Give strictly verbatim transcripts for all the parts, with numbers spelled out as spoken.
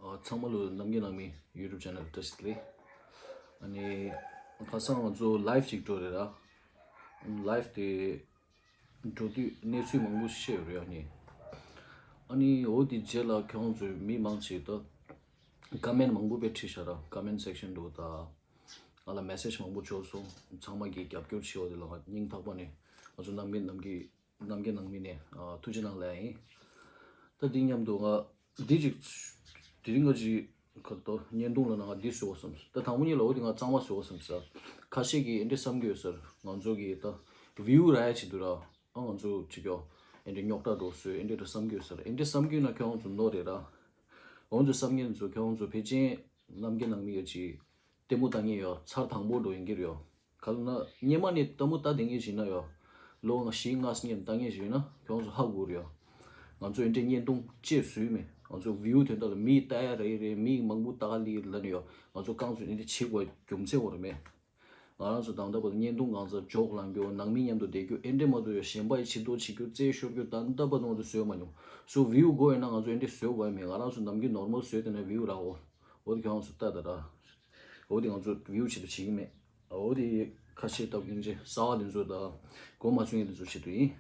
ཨ། ཚང་མ་ལོ་རྣམ་རྒྱལ་ནང་མི་YouTube channel བཀྲ་ཤིས་བདེ་ལེགས། ཨ་ནི་ཁ་སང་ང་ཚོ་live ཅིག་འགྲོ་རེད་ར། Live དེ་འགྲོ་དུས་གནས་ཚུལ་མང་པོ་བཤད་ཡོད་རེད། ཨ་ནི། ཨ་ནི་འོ་དེ་རྗེས་ལ་ཁྱོད་ཚོས་མི་མང་ཆེ་ད་comment མང་པོ་དཔེ་བྲིས་ཤག་ར། Comment section འགྲོ་ད། ང་ལ་message མང་པོ་བྱོན་སོང་། ཚང་མ་གིས་རྒྱབ་སྐྱོར་བྱས་པ་དེ་ལ་ང་སྙིང་ཐག་པ་ནས་ང་ཚོ་རྣམ་རྒྱལ་རྣམ་རྒྱལ་རྣམ་རྒྱལ་ནང་མི་ནས་ཨ་ཐུགས་རྗེ་གནང་ལབ་ཡིན། ད་འདི་མཉམ་དུ་ང་འདི་ཅིག་དེ་རིང་ག་ཅིག་ཁ་ཏོ་བརྙན་ཐུང་ལ་ན་ང་འདི་བཟོ་བསམ། ད་དང་པོ་ཉིད་ལ་འོ་དེ་ང་གཙང་མ་བཟོ་བསམ་ས། ཁ་ཤས་ཀྱིས་ཨེ་འདྲ་བསམ་གྱི་ཡོད་ས་རེད། ང་ཚོ་གིས་ད་view རག་ཡ་ཆེད་དུ་ར། ཨ། ང་ཚོ་ཅིག་ཡོ་ཨེ་འདྲ་རྙོག་དྲ་འགྲོ་བཟོས་ཨེ་འདྲ་འདྲ་བསམ་གྱི་ཡོད་ས་རེད། ཨེ་འདྲ་བསམ་གྱི་ཡོད་ན་ཁྱོད་ཚོ་ནོར་རེད་ར། ང་ཚོ་བསམ་མཁན་ཚོ་ཁྱོད་ཚོ་ཕལ་ཆེར་རྣམ་རྒྱལ་ནང་མི་ཡོད་ཅིག་ལྟད་མོ་ལྟ་མཁན་ཡོད། ཚར་དང་པོ་འགྲོ་ཡིན་གྱི་རེད་ཡོ། ག་ལ་ན་སྔོན་མ་ནས་ལྟད་མོ་ལྟ་བསྡད་མཁན་ཞིག་ན་ཡོ། ལོ་ང་བཞི་ལྔ་སྔོན་ལྟ་མཁན་ཞིག་ཡིན་ན་ཁྱོད་ཚོ་ཧ་གོ་རེད་ཡོ། ང་ཚོ་ཨེ་འདྲའི་བརྙན་ཐུང་ཅེས་བཟོས་མེད། ང་ཚོ་view དོན་དག་ལ་མིས་ལྟ་ཡ་རེད་རེད། མིས་མང་པོ་ལྟ་ག་ལི་ལ་ནི་ཡོ། ང་ཚོ་རྐང་ཚོ་ཨེ་འདྲ་བྱེད་དགོས་རྒྱུ་མཚན་འོ་རེད་མེད། ང་རང་ཚོ་དང་ད་བར་དུ་བརྙན་ཐུང་གང་ཚ་འཇོག་ལང་རྒྱུ། ནང་མི་མཉམ་དུ་བསྡད་རྒྱུ། ཨེ་འདྲ་མ་གཏོགས་ཡ་གཞན་པ་ཡི་ཕྱི་དོ་བྱེད་རྒྱུ། རྩེད་ཤོར་རྒྱུ། ད་ལྟ་བར་དུ་ང་ཚོ་བཟོས་མ་མྱོང་། སོ་view དགོས་ཡོད་ན་ང་ཚོ་ཨེ་འདྲ་བཟོས་དགོས་ཡ་མེད། ང་རང་ཚོ་ནམ་རྒྱུན་normal བཟོས་དེ་ན་view རག་འོ། འོ་དེ་ཁྱོད་རང་ཚོ་ལྟ་ད་ར། འོ་དེ་ང་ཚོ་view ཆེད་དུ་བྱེད་ཀྱི་མེད། འོ་དེ་ཁ་ཤས་སྟབས་ཡིན་ཅེ་གསར་བ་དེ་ཚོ་ད་གོ་མ་ཚུན་ཡིན་དེ་ཚོ་ཆེད་དུ་ཡིན།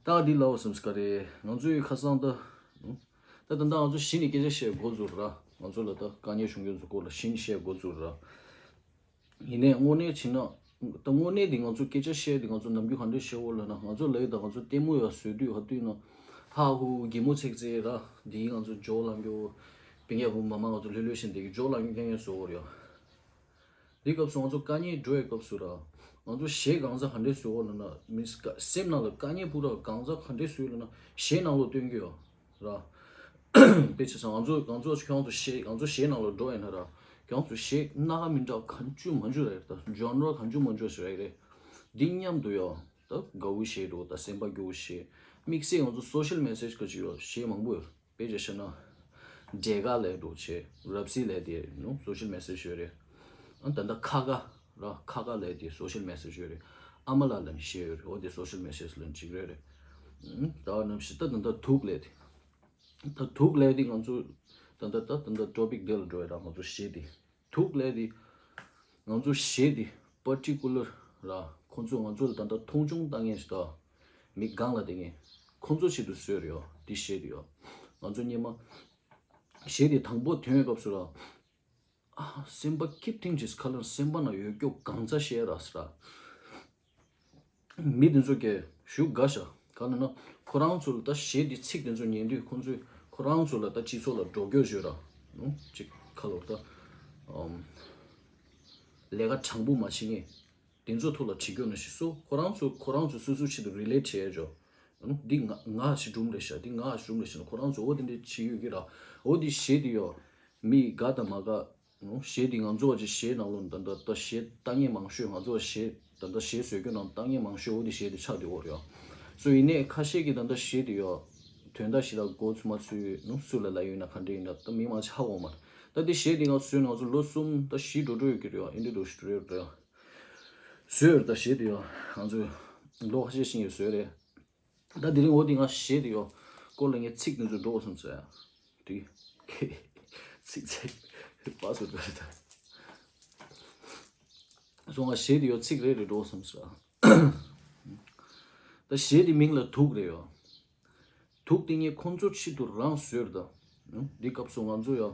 ད་འདི་ལའོ་སམ་སི་ཀ་རེད། ང་ཚོའི་ཁ་སང་ད། ད་ད་ལྟ་ང་ཚོ་གཞི་ནས་སྐད་ཆ་བཤད་འགོ་འཛུགས་ར། ང་ཚོ་ལ་ད་དཀའ་ངལ་བྱུང་མཁན་ཚོ་སྐོར་ལ་གཞི་ནས་བཤད་འགོ་འཛུགས་ར། ཡིན་ནའི་དངོས་གནས་བྱས་ན། ད་དངོས་གནས་འདི་ང་ཚོ་སྐད་ཆ་བཤད་འདི་ང་ཚོ་ནམ་རྒྱུན་ག་འདྲས་བཤད་འོ་ལབ་ན། ང་ཚོ་ལབ་ཡོད་ད། ང་ཚོ་ལྟད་མོ་ཡ་བཟོས་དུས་ཧ་དུས་ན། ཧ་ཧུ་གད་མོ་ཚེག་ཚེག་ར། འདིའི་ང་ཚོ་འཇོག་ལང་རྒྱུ། པིང་ཡ་བུ་མ་མ་ང་ཚོ་ལྷོད་ལྷོད་བཞིན་བསྡད་ཀྱི་འཇོག་ལང་རྒྱུ་སྐད་ངན་བཟོ་འོ་རེད་ཡ། འདི་སྐབས་སུ་ང་ཚོ་དཀའ་ངལ་འགྲོ་བའི་སྐབས་སུ་ར། ང་ཚོ་གཞས་གང་ཚ་ག་འདྲས་བཟོ་འོ་ལབ་ན། མི་སེམས་ནང་ལ་དཀའ་ངལ་སྤུ་ར་གང་ཚ་ག་འདྲས་བཟོས་ལབ་ན་གཞས་ནང་ལོགས་སྟོན་གྱི་ཡོད་ར། དཔེ་ཆ་ས་ང་ཚོ་ང་ཚོ་ཁྱོད་ཚོ་གཞས་ང་ཚོ་གཞས་ནང་ལོགས་འགྲོ་ཡིན་ན་ར། ཁྱོད་ཚོ་གཞས་སྣ་ཁ་མི་འདྲ་གང་བྱུང་མང་བྱུང་རེད་ད། genre གང་བྱུང་མང་བྱུང་ཞིག་རེད་རེད། འདི་མཉམ་དུ་ཡོད་ད། དགའ་བོའི་གཞས་འགྲོ་ད། སེམས་པ་སྐྱོ་བོའི་གཞས། དམིགས་བསལ་ང་ཚོ་social message ག་ཅིག་ཡོད་གཞས་མང་པོ་ཡོད། དཔེ་ཆ་བཤད་ན། འབྲས་དཀར་ལས་འགྲོ་བྱེད། རབ་གསལ་ལས་དེ་ནོ་social message ཡོད་རེད། ཨ་ད་ལྟ་ཁ་ཁ་ར་ཁ་ཁ་ལས་དེ་social message ཡོད་རེད། ཨ་མ་ལགས་ལ་ནི་བཤད་ཡོད་རེད། འོ་དེ་social message ལ་ནི་གཅིག་རེད་རེད། ཨ་ད་ནམ་ཞིག་ད་ད་ལྟ་དུག་ལས་དེ། ད་དུག་ལས་དེ་ང་ཚོ་ད་ད་ད་ད་ད་topic དེ་ལ་འགྲོ་ཡ་ར། ང་ཚོ་གཞས་དེ། དུག་ལས་དེ། ང་ཚོ་གཞས་དེ་particular ར། ཁོང་ཚོ་ང་ཚོ་ལ་ད་ལྟ་མཐོང་ཆུང་བཏང་མཁན་ཞིག་ད། མི་སྒང་ལ་བསྡད་མཁན། ཁོང་ཚོ་ཆེད་དུ་བཟོས་རེད་ཡོ། དེ་གཞས་དེ་ཡོ། ང་ཚོ་སྔོན་མ་གཞས་དེ་དང་པོ་ཐོན་སྐབས་སུ་ར། ཨ་སེམས་པ་keep thinking is color སེམས་པ་ན་ཡོད་སྐྱོ་གང་ཚ་བཤད་ར་ཟེར་ར། མི་དེ་ཚོ་གས་ཞུ་དགའ་ཤ། ག་ལ་ན་ཁོ་རང་ཚོ་ལ་ད་གཞས་དེ་ཚིག་དེ་ཚོ་ཉན་དུས་ཁོང་ཚོས་ཁོ་རང་ཚོ་ལ་ད་སྤྱི་ཚོགས་ལ་འགྲོ་སྐྱོད་བཟོས་ར། ནོ་ཅིག་ཁ་ལོར་ད་ཨམ་ལས་ཀ་དྲང་པོ་མ་བྱེད་མཁན་དེ་ཚོ་ཐོག་ལ་བྲིས་སྐྱོད་ན་ཞིག་སོ། ཁོ་རང་ཚོ་ཁོ་རང་ཚོ་སོ་སོའི་ཆེད་དུ་relate བྱས་ཡ་ཇོ། ནོ་འདི་ང་ང་ཞིག་སྒྲུང་རེད་ཤ། འདི་ང་ཞིག་སྒྲུང་རེད་ཤ་ན་ཁོ་རང་ཚོ་འོ་དེ་འདྲས་བྱེད་ཡོད་ཀྱི་ར། འོ་དེ་གཞས་དེ་ཡོ། མི་དགའ་དང་མ་དགའ། ནོ་གཞས་འདི་ང་ཚོ་བ་ཅིག་གཞས་ནང་ལོགས་ད་ལྟ་ད་གཞས་ལྟ་མཁན་མང་ཤོས། ང་ཚོ་བ་གཞས་ད་ལྟ་གཞས་བཟོ་རྒྱུ་ནང་ལྟ་མཁན་མང་ཤོས་འོ་དེ་གཞས་དེ་ཆགས་བསྡད་ཡོད་རེད་ཡ། སོ་ཡིན་ནའི་ཁ་ཤས་ཀྱིས་ད་ལྟ་གཞས་དེ་ཡོ། དོན་དག་ཞིག་ལ་མགོ་ཚུགས་མ་ཚུགས་ནོ་སུ་ལ་ལ་ཡོད་ན་ག་འདྲ་ཡིན་ན་ད་མི་མང་ཆ་འོང་མ། ད་དེ་གཞས་དེ་ང་བཟོས་ནས་ང་ཚོ་ལོ་གསུམ་ད་བཞི་འགྲོ་འགྲོ་ཡོད་ཀྱི་རེད་ཡ། ཨིན་དྲི་འགྲོ་ཞིག་འགྲོ་ཡོད་རེད་ཡ། བཟོས་ཡོད་རེད་ད་གཞས་དེ་ཡོ། ང་ཚོ་ལོ་ཁ་ཤས་ཤིག་ཡོད་བཟོས་རེད། ད་དེ་རིང་འོ་དེ་ང་གཞས་དེ་ཡོ། སྐོར་ལ་ངས་ཚིག་དེ་ཚོ་འགྲོ་བསམ་སོང་ཡ། དེ། ཚིག་ཚིག་པ་སོ་འགྲོ་རེད་ད། སོང་ང་གཞས་དེ་ཡོ་ཚིག་རེ་རེ་འགྲོ་བསམ་སོང་ཡ། ད་གཞས་དེ་མིང་ལ་དུག་རེད་ཡོ། དུག་དེ་ངས་ཁོང་ཚོ་ཆེད་དུ་རང་བཟོས་རེད་ད། འདི་སྐབས་སུ་ང་ཚོ་ཡོ།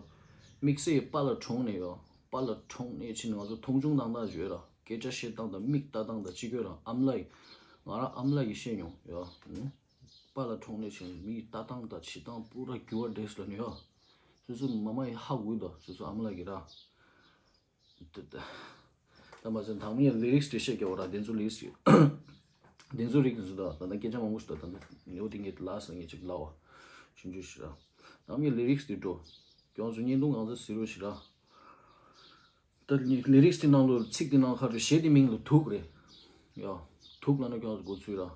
དམིགས་བསལ་པཱ་ལགས་གྲོངས་ནས་ཡོ། པཱ་ལགས་གྲོངས་ནས་ཕྱིན་ནས་ང་ཚོ་མཐོང་ཆུང་བཏང་སྟངས་ཡོད་ར། སྐད་ཆ་བཤད་སྟངས་དང་མིག་ལྟ་སྟངས་དང་ཅི་དགོས་ར། ཨ་མ་ལགས་ཡིན། ང་རང་ཨ་མ་ལགས་ཀྱིས་བཤད་མྱོང་ཡོ། པཱ་ལགས་གྲོངས་ནས་ཕྱིན་མིག་ལྟ་སྟངས་དང་བྱེད་སྟངས་པུ་ར་འགྱུར་བ་འགྲོ་སོང་ལབ་ནས་ཡོ། སོ་སོ་མ་མ་ཡིས་ཧ་གོ་ད། སོ་སོ་ཨ་མ་ལགས་ཀྱིས་ར། ད་ད་ད་མ་ཟད་དང་མིའི་ལི་རིགས་དེ་བཤད་རྒྱ་བོ་ར། དེ་ཚོ་ལི་རིགས་དེ་ཚོ་རིགས་དེ་ཚོ་ད་ད་སྐད་ཆ་མང་པོ་ཞིག་ད་ད་ད་ནེའུ་དེ་ངས་ལ་ས་ངས་ཅིག་ལ་བ་ཆུང་ཆུང་ཞིག་ར། དང་མིའི་ལི་རིགས་དེ་འགྲོ། ཁྱོད་ཚོ་བརྙན་ཐུང་གང་ཚ་ཟེར་རོ་ཞིག་ར། ད་ལི་རིགས་དེ་ནང་ལོ་ཚིག་དེ་ནང་ཁ་རུ་གཞས་དེ་མིང་ལ་དུག་རེད། ཡ། དུག་ལ་ན་ཁྱོད་ཚོ་མགོ་ཚོས་ར།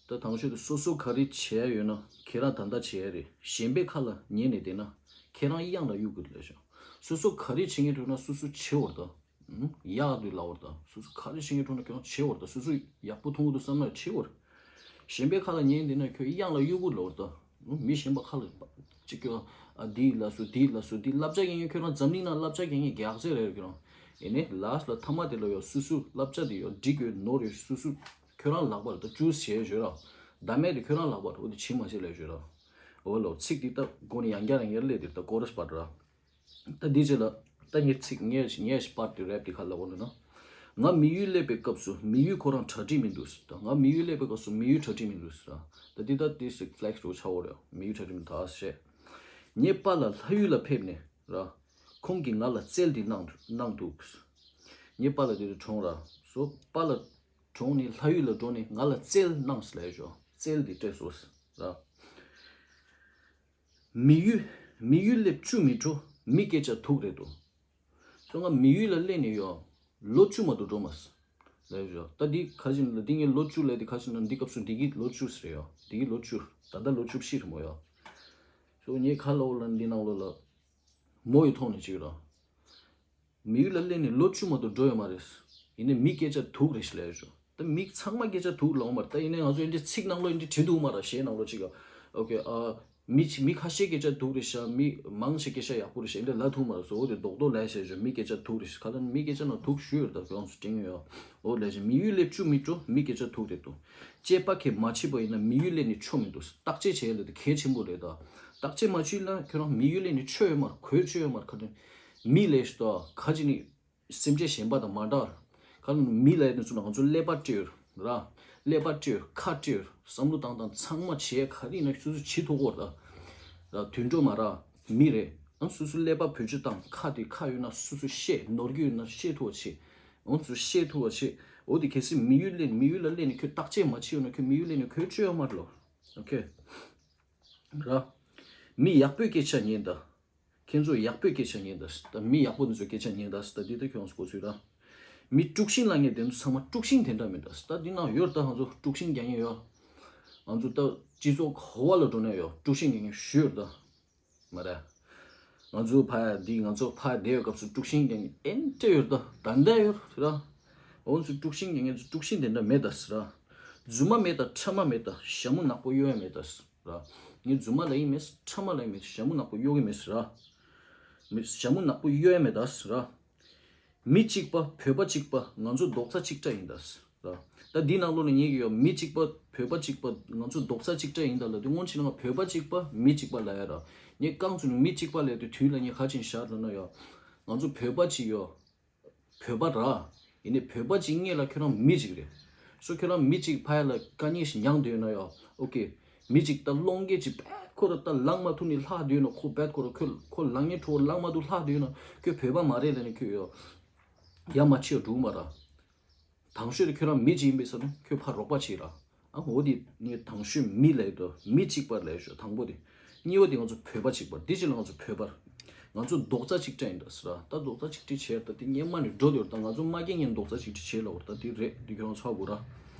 ད་དང་ཤོས་དེ་སོ་སོ་ག་རེ་བྱས་ཡོད་ན་ཁྱེད་རང་ད་ལྟ་བྱས་རེད། གཞན་པའི་ཁ་ལ་ཉན་ནས་བསྡད་ན་ཁྱེད་རང་གཡང་ལ་གཡུག་གི་རེད་ཤག་སོ་སོ་ག་རེ་བྱེད་ངེས་འདུག་ན་སོ་སོ་བྱེད་འོར་ད། ཡག་འདུག་ལབ་འོར་ད། སོ་སོ་ག་རེ་བྱེད་ངེས་འདུག་ན་ཁྱོད་རང་བྱེད་འོར་ད། སོ་སོ་ཡག་པོ་མཐོང་གི་འདུག་བསམ་ན་བྱེད་འོར། གཞན་པའི་ཁ་ལ་ཉན་བསྡད་ན་ཁྱོད་གཡང་ལ་གཡུག་གི་ལབ་འོར་ད། མི་གཞན་པ་ཁ་ལ་ གཅིག་གྱོ། ཨ་འདི་ལ་སུ་འདི་ལ་སུ་འདི་བསླབ་བྱ་གན་ཡོད་ཁྱོད་རང་འཛམ་གླིང་ན་བསླབ་བྱ་གན་ཡོད་རྒྱག་ཚད་རེད་ཁྱོད་རང་། ཡིན་ནའི་ལ་སུ་ལ་ཐ་མ་དེ་ལ་ཡོད་སུ་སུ་བསླབ་བྱ་དེ་ཡོད་འགྲིག་ཡོད་ནོར་ཡོད་སུ་སུ་ཁྱོད་རང་ལག་པར་ད་ཅུས་བྱས་ཞོད་ར། ད་མེད་དེ་ཁྱོད་རང་ལག་པར་འོ་དེ་བྱིན་མ་བྱེད་ལས་ཞོད་ར། འོ་ལོ་ཚིག་འདི་ད་གོ་ནི་ཡང་བསྐྱར་ཡང་བསྐྱར་ལས་དེ་ད་ཀོ་ར་སི་པར་ར། ད་འདི་རྗེས་ལ་ད་ངས་ཚིག་ངས་ངས་པར་དེ་རེབ་དེ་ཁ་ལ་འོ་ལ་ན། ང་མི་ཡུལ་སླེབས་པའི་སྐབས་སུ་མི་ཡུལ་ཁོ་རང་གྲ་སྒྲིག་མི་འདུག་ཟེར། ད་ང་མི་ཡུལ་སླེབས་པའི་སྐབས་སུ་མི་ཡུལ་གྲ་སྒྲིག་མི་འདུག་ཟེར། ད་འདི་ད་ཏི་སི་ཕ་ལེག་སི་འདྲ་བོ་ཆགས་འོ་རེད། མི་ཡུལ་གྲ་སྒྲིག་མི་འདུག་ཟེར། ངའི་པཱ་ལགས་ལྷ་ཡུལ་ལ་ཕེབས་ནས་ར། ཁོང་གིས་ང་ལ་རྩལ་འདི་གནང་གནང་འདུག་ངའི་པཱ་ལགས་དེ་དུ་གྲོངས་ར། སོ་པཱ་ལགས་གྲོངས་ནས་ལྷ་ཡུལ་ལ་འགྲོ་ནས་ང་ལ་རྩལ་གནང་ཟེར་ལབ་ཡོད་ཞོ། རྩལ་འདི་སྤྲད་སོ་ཟེར་ར། མི་ཡུལ་མི་ཡུལ་སླེབས་བཅུ་མི་འགྲོ་མི་སྐད་ཆ་དུག་རེད་དོ། སོ་ང་མི་ཡུལ་ལ་སླེབས་ནས་ཡོ། ལོ་བཅུ་མ་གཏོགས་འགྲོ་མ་སོང་། ལབ་ཡོད། ད་འདི་ཁ་ཅིག་ལ་འདི་ངས་ལོ་བཅུ་ལབ་དེ་ཁ་ཅིག་ན་འདི་སྐབས་སུ་འདི་གི་ལོ་བཅུ་ཟེར་ཡོ། འདི་གི་ལོ་བཅུ་ད་ལྟ་ལོ་བཅུ་བཞི་རེད་མོ་ཡོ། སོ་ངས་ཁ་ལོ་ལ་འདི་ནང་ལོ་ལ་མོ་ཡི་ཐོག་ནས་ཅིག་ར། མི་ཡུལ་ལ་སླེབས་ནས་ལོ་བཅུ་མ་གཏོགས་འགྲོ་ཡོད་མ་རེད། ཡིན་ནའི་མི་སྐད་ཆ་དུག་རེད་ཞེས་ལབ་ཡོད། ད་མི་ཚང་མ་སྐད་ཆ་དུག་ལོང་མ་རེད། ད་ཡིན་ནའི་ང་ཚོ་འདི་ཚིག་ནང་ལོ་འདི་བྲིས་འདུག་མ་རེད། གཞས་ནང་ལོ་ཅིག་ཨོ་ཀེ་ཨ། མི་ཆ་མི་ཁ་ཤས་སྐད་ཆ་དུག་རེད་ཤག་མི་མང་ཆེ་སྐད་ཆ་ཡག་པོ་རེད་ཤག་འདི་ལ་ཐུག་མ་རེད། སོ་འོ་དེ་རྡོག་རྡོག་ལབ་ཤག་ཞོ། མི་སྐད་ཆ་དུག་རེད་ཤག་ཁ་ལ་མི་སྐད་ཆ་ནང་དུག་ཞུ་ཡོད། ད་ཁྱོད་ཚོ་དྲན་ཡོད། འོ་ལབ་ཤག་མི་ཡུལ་སླེབས་བཅུ་མི་འགྲོ་མི་སྐད་ཆ་དུག་རེད་དོ། དཔྱད་པ་གལ་མ་བྱེད་པ་ཡིན་ན་མི་ཡུལ་སླེབས་ནས་ཆོ་མི་འདུག་བརྟག་དཔྱད་བྱས་ལ་དེ་གལ་ཆེན་པོ་རེད་ད། བརྟག་དཔྱད་མ་བྱེད་ལ་ཁྱོད་རང་མི་ཡུལ་ལས་ནི་ཆོས་ཡོད་མ་རེད། གོས་ཆོས་ཡོད་མ་རེད། ཁ་ཏོན་མི་ལས་ཤི་ཏོ་ཁ་ཅིག་ནི་སེམས་ཅན་གཞན་པ་དང་མ་འདྲ་བར་ཁ་ལ་མི་ལས་ནི་ཚུ་ན་ང་ཚོ་ཀླད་པ་སྤྲེའུ་ར། ཀླད་པ་སྤྲེའུ་ཁ་སྤྲེའུ་བསམ་བློ་བཏང་སྟངས་ཚང་མ་བྱས་ག་རེ་ཡིན་ན་སོ་སོ་བྱེད་ཐུབ་ཀྱི་ཡོད་རེད་ད། ར་དུད་འགྲོ་མ་ར་མི་རེད། ཨང་སོ་སོ་ཀླད་པ་བེད་སྤྱོད་བཏང་ཁ་དེ་ཁ་ཡོད་ན་སོ་སོ་བཤད་ནོར་རྒྱུ་ཡོད་ན་བཤད་ཐུབ་པ་བྱེད། ཨང་སོ་སོ་བཤད་ཐུབ་པ་བྱེད། འོ་དེ་གལ་སྲིད་མི་ཡུལ་ལས་མི་ཡུལ་ལ་སླེབས་ནས་ཁྱོད་བརྟག་དཔྱད་མ་བྱས་ཡོད་ན་ཁྱོད་མི་ཡུལ་སླེབས་ནས་གོས་ཆོས་ཡོད་མ་རེད་ལོ། ཨོ་ཁེ། ར། མི་ཡག་པོའི་སྐད་ཆ་ཉན་ད། ཁྱེད་ཚོ་ཡག་པོའི་སྐད་ཆ་ཉན་ད། ད་མི་ཡག་པོ་འདི་ཚོའི་སྐད་ཆ་ཉན་ད། ད་འདི་ད་ཁྱོད་ཚོ་གོ་ཚུལ་ར། མི་དཀྲུག་ཤིང་ལ་ངས་དེ་ཚོ་ཚང་མ་དཀྲུག་ཤིང་དེ་འདྲ་མིན་ད། ད་འདི་ནང་ཡོད་ད། ང་ཚོ་དཀྲུག་ཤིང་རྒྱག་མཁན་ཡོད། ང་ཚོ་ད་སྤྱི་ཚོགས་ག་བ་ལ་འགྲོ་ན་ཡོད་དཀྲུག་ཤིང་རྒྱག་མཁན་ཞུ་ཡོད་ད། མ་རེད། ང་ཚོ་ཕ་འདི་ང་ཚོ་ཕ་བསྡད་ཡོད་སྐབས་སུ་དཀྲུག་ཤིང་རྒྱག་མཁན་ཨེ་འདྲ་ཡོད་ད། ད་འདྲ་ཡོད་ར། འོ་ཚོ་དཀྲུག་ཤིང་རྒྱག་མཁན་ཚོ་དཀྲུག་ཤིང་དེ་འདྲ་མེད་ད་ཟེར་ར། རྫུན་མ་མེད་ད། ཕྲ་མ་མེད་ད། ཞྭ་མོ་ནག་པོ་གཡོ་ཡ་མེད་ད་ཟེར། ར། ངས་རྫུན་མ་ལ་ཡིན་མེད་ཕྲ་མ་ལ་ཡིན་མེད་ཞྭ་མོ་ནག་པོ་གཡོ་གི་མེད་ཟེར་ར། མི་ཞྭ་མོ་ནག་པོ་གཡོ་ཡ་མེད་ད་ཟེར་ར། མི་གཅིག་པ་བོད་པ་གཅིག་པ་ང་ཚོ་རྡོག་རྩ་གཅིག་སྒྲ་ཡིན་ད་ཟེར་ར། ད་འདི་ནང་ལོགས་ལ་ངས་ཀྱི་ཡོད་མི་གཅིག་པ་བོད་པ་གཅིག་པ་ང་ཚོ་རྡོག་རྩ་གཅིག་སྒྲ་ཡིན་ད་ལ་དུས་སྔོན་ཆད་ང་བོད་པ་གཅིག་པ་མི་གཅིག་པ་ལ་ཡ་ར། ངས་རྐང་ཚུགས་ནས་མི་གཅིག་པ་ལ་དུས་དུས་ལ་ངས་ག་ཅིག་ཤར་ལ་ན་ཡོད། ང་ཚོ་བོད་པ་གཅིག་ཡོད། བོད་པ་ར། ཡིན་ནའི་བོད་པ་གཅིག་ངེས་ལ་ཁྱོད་རང་མི་གཅིག་རེད། སོ་ཁྱོད་རང་མི་གཅིག་ཕ་ཡ་ལ་དཀའ་ངལ་ཞིག་མྱངས་བསྡད་ཡོད་ན་ཡོ། ཨོ་ཀེ། མི་གཅིག་ད་སློང་སྐད་ཅིག་པད་ཁོ་ར་ད་ལངས་མ་ཐུབ་ནི་ལྷག་བསྡད་ཡོད་ན་ཁོ་པད་ཁོ་ར་ཁོ་ཁོ་ལངས་ཉེ་ཁྲོ་ལངས་མ་ཐུབ་ལྷག་བསྡད་ཡོད་ན་ཁྱོད་བོད་པ་མ་རེད་ལ་ནི་ཁྱོད་ཡོ། ཡ་མ་ཆེ་འགྲུག་མ་ར། དང་ཤོས་དེ་ཁྱོད་རང་མི་གཅིག་ཡིན་པའི་ས་ནི་ཁྱོད་ཕ་རོགས་པ་བྱེད་ར། ཨ་འོ་དེ་ངས་དང་ཤོས་མི་ལབ་དོ་མི་གཅིག་པ་ལབ་ཤོག་དང་པོ་དེ། གཉིས་པ་དེ་ང་ཚོ་བོད་པ་གཅིག་པ་འདི་ཕྱི་ལ་ང་ཚོ་བོད་པར། ང་ཚོ་རྡོག་རྩ་གཅིག་སྒྲིལ་ཡིན་ད་ཟེར་ར། ད་རྡོག་རྩ་གཅིག་སྒྲིལ་བྱས་ད་དེ་སྔན་མ་ནས་འགྲོ་དེ་བར་ད་ང་ཚོ་མ་སྐྱེས་ངན་རྡོག་རྩ་གཅིག་སྒྲིལ་བྱས་ལ་བར་ད་དེ་རེད་འདི་ཁྱོད་རང་ཚོ་ཧ་གོ་ར།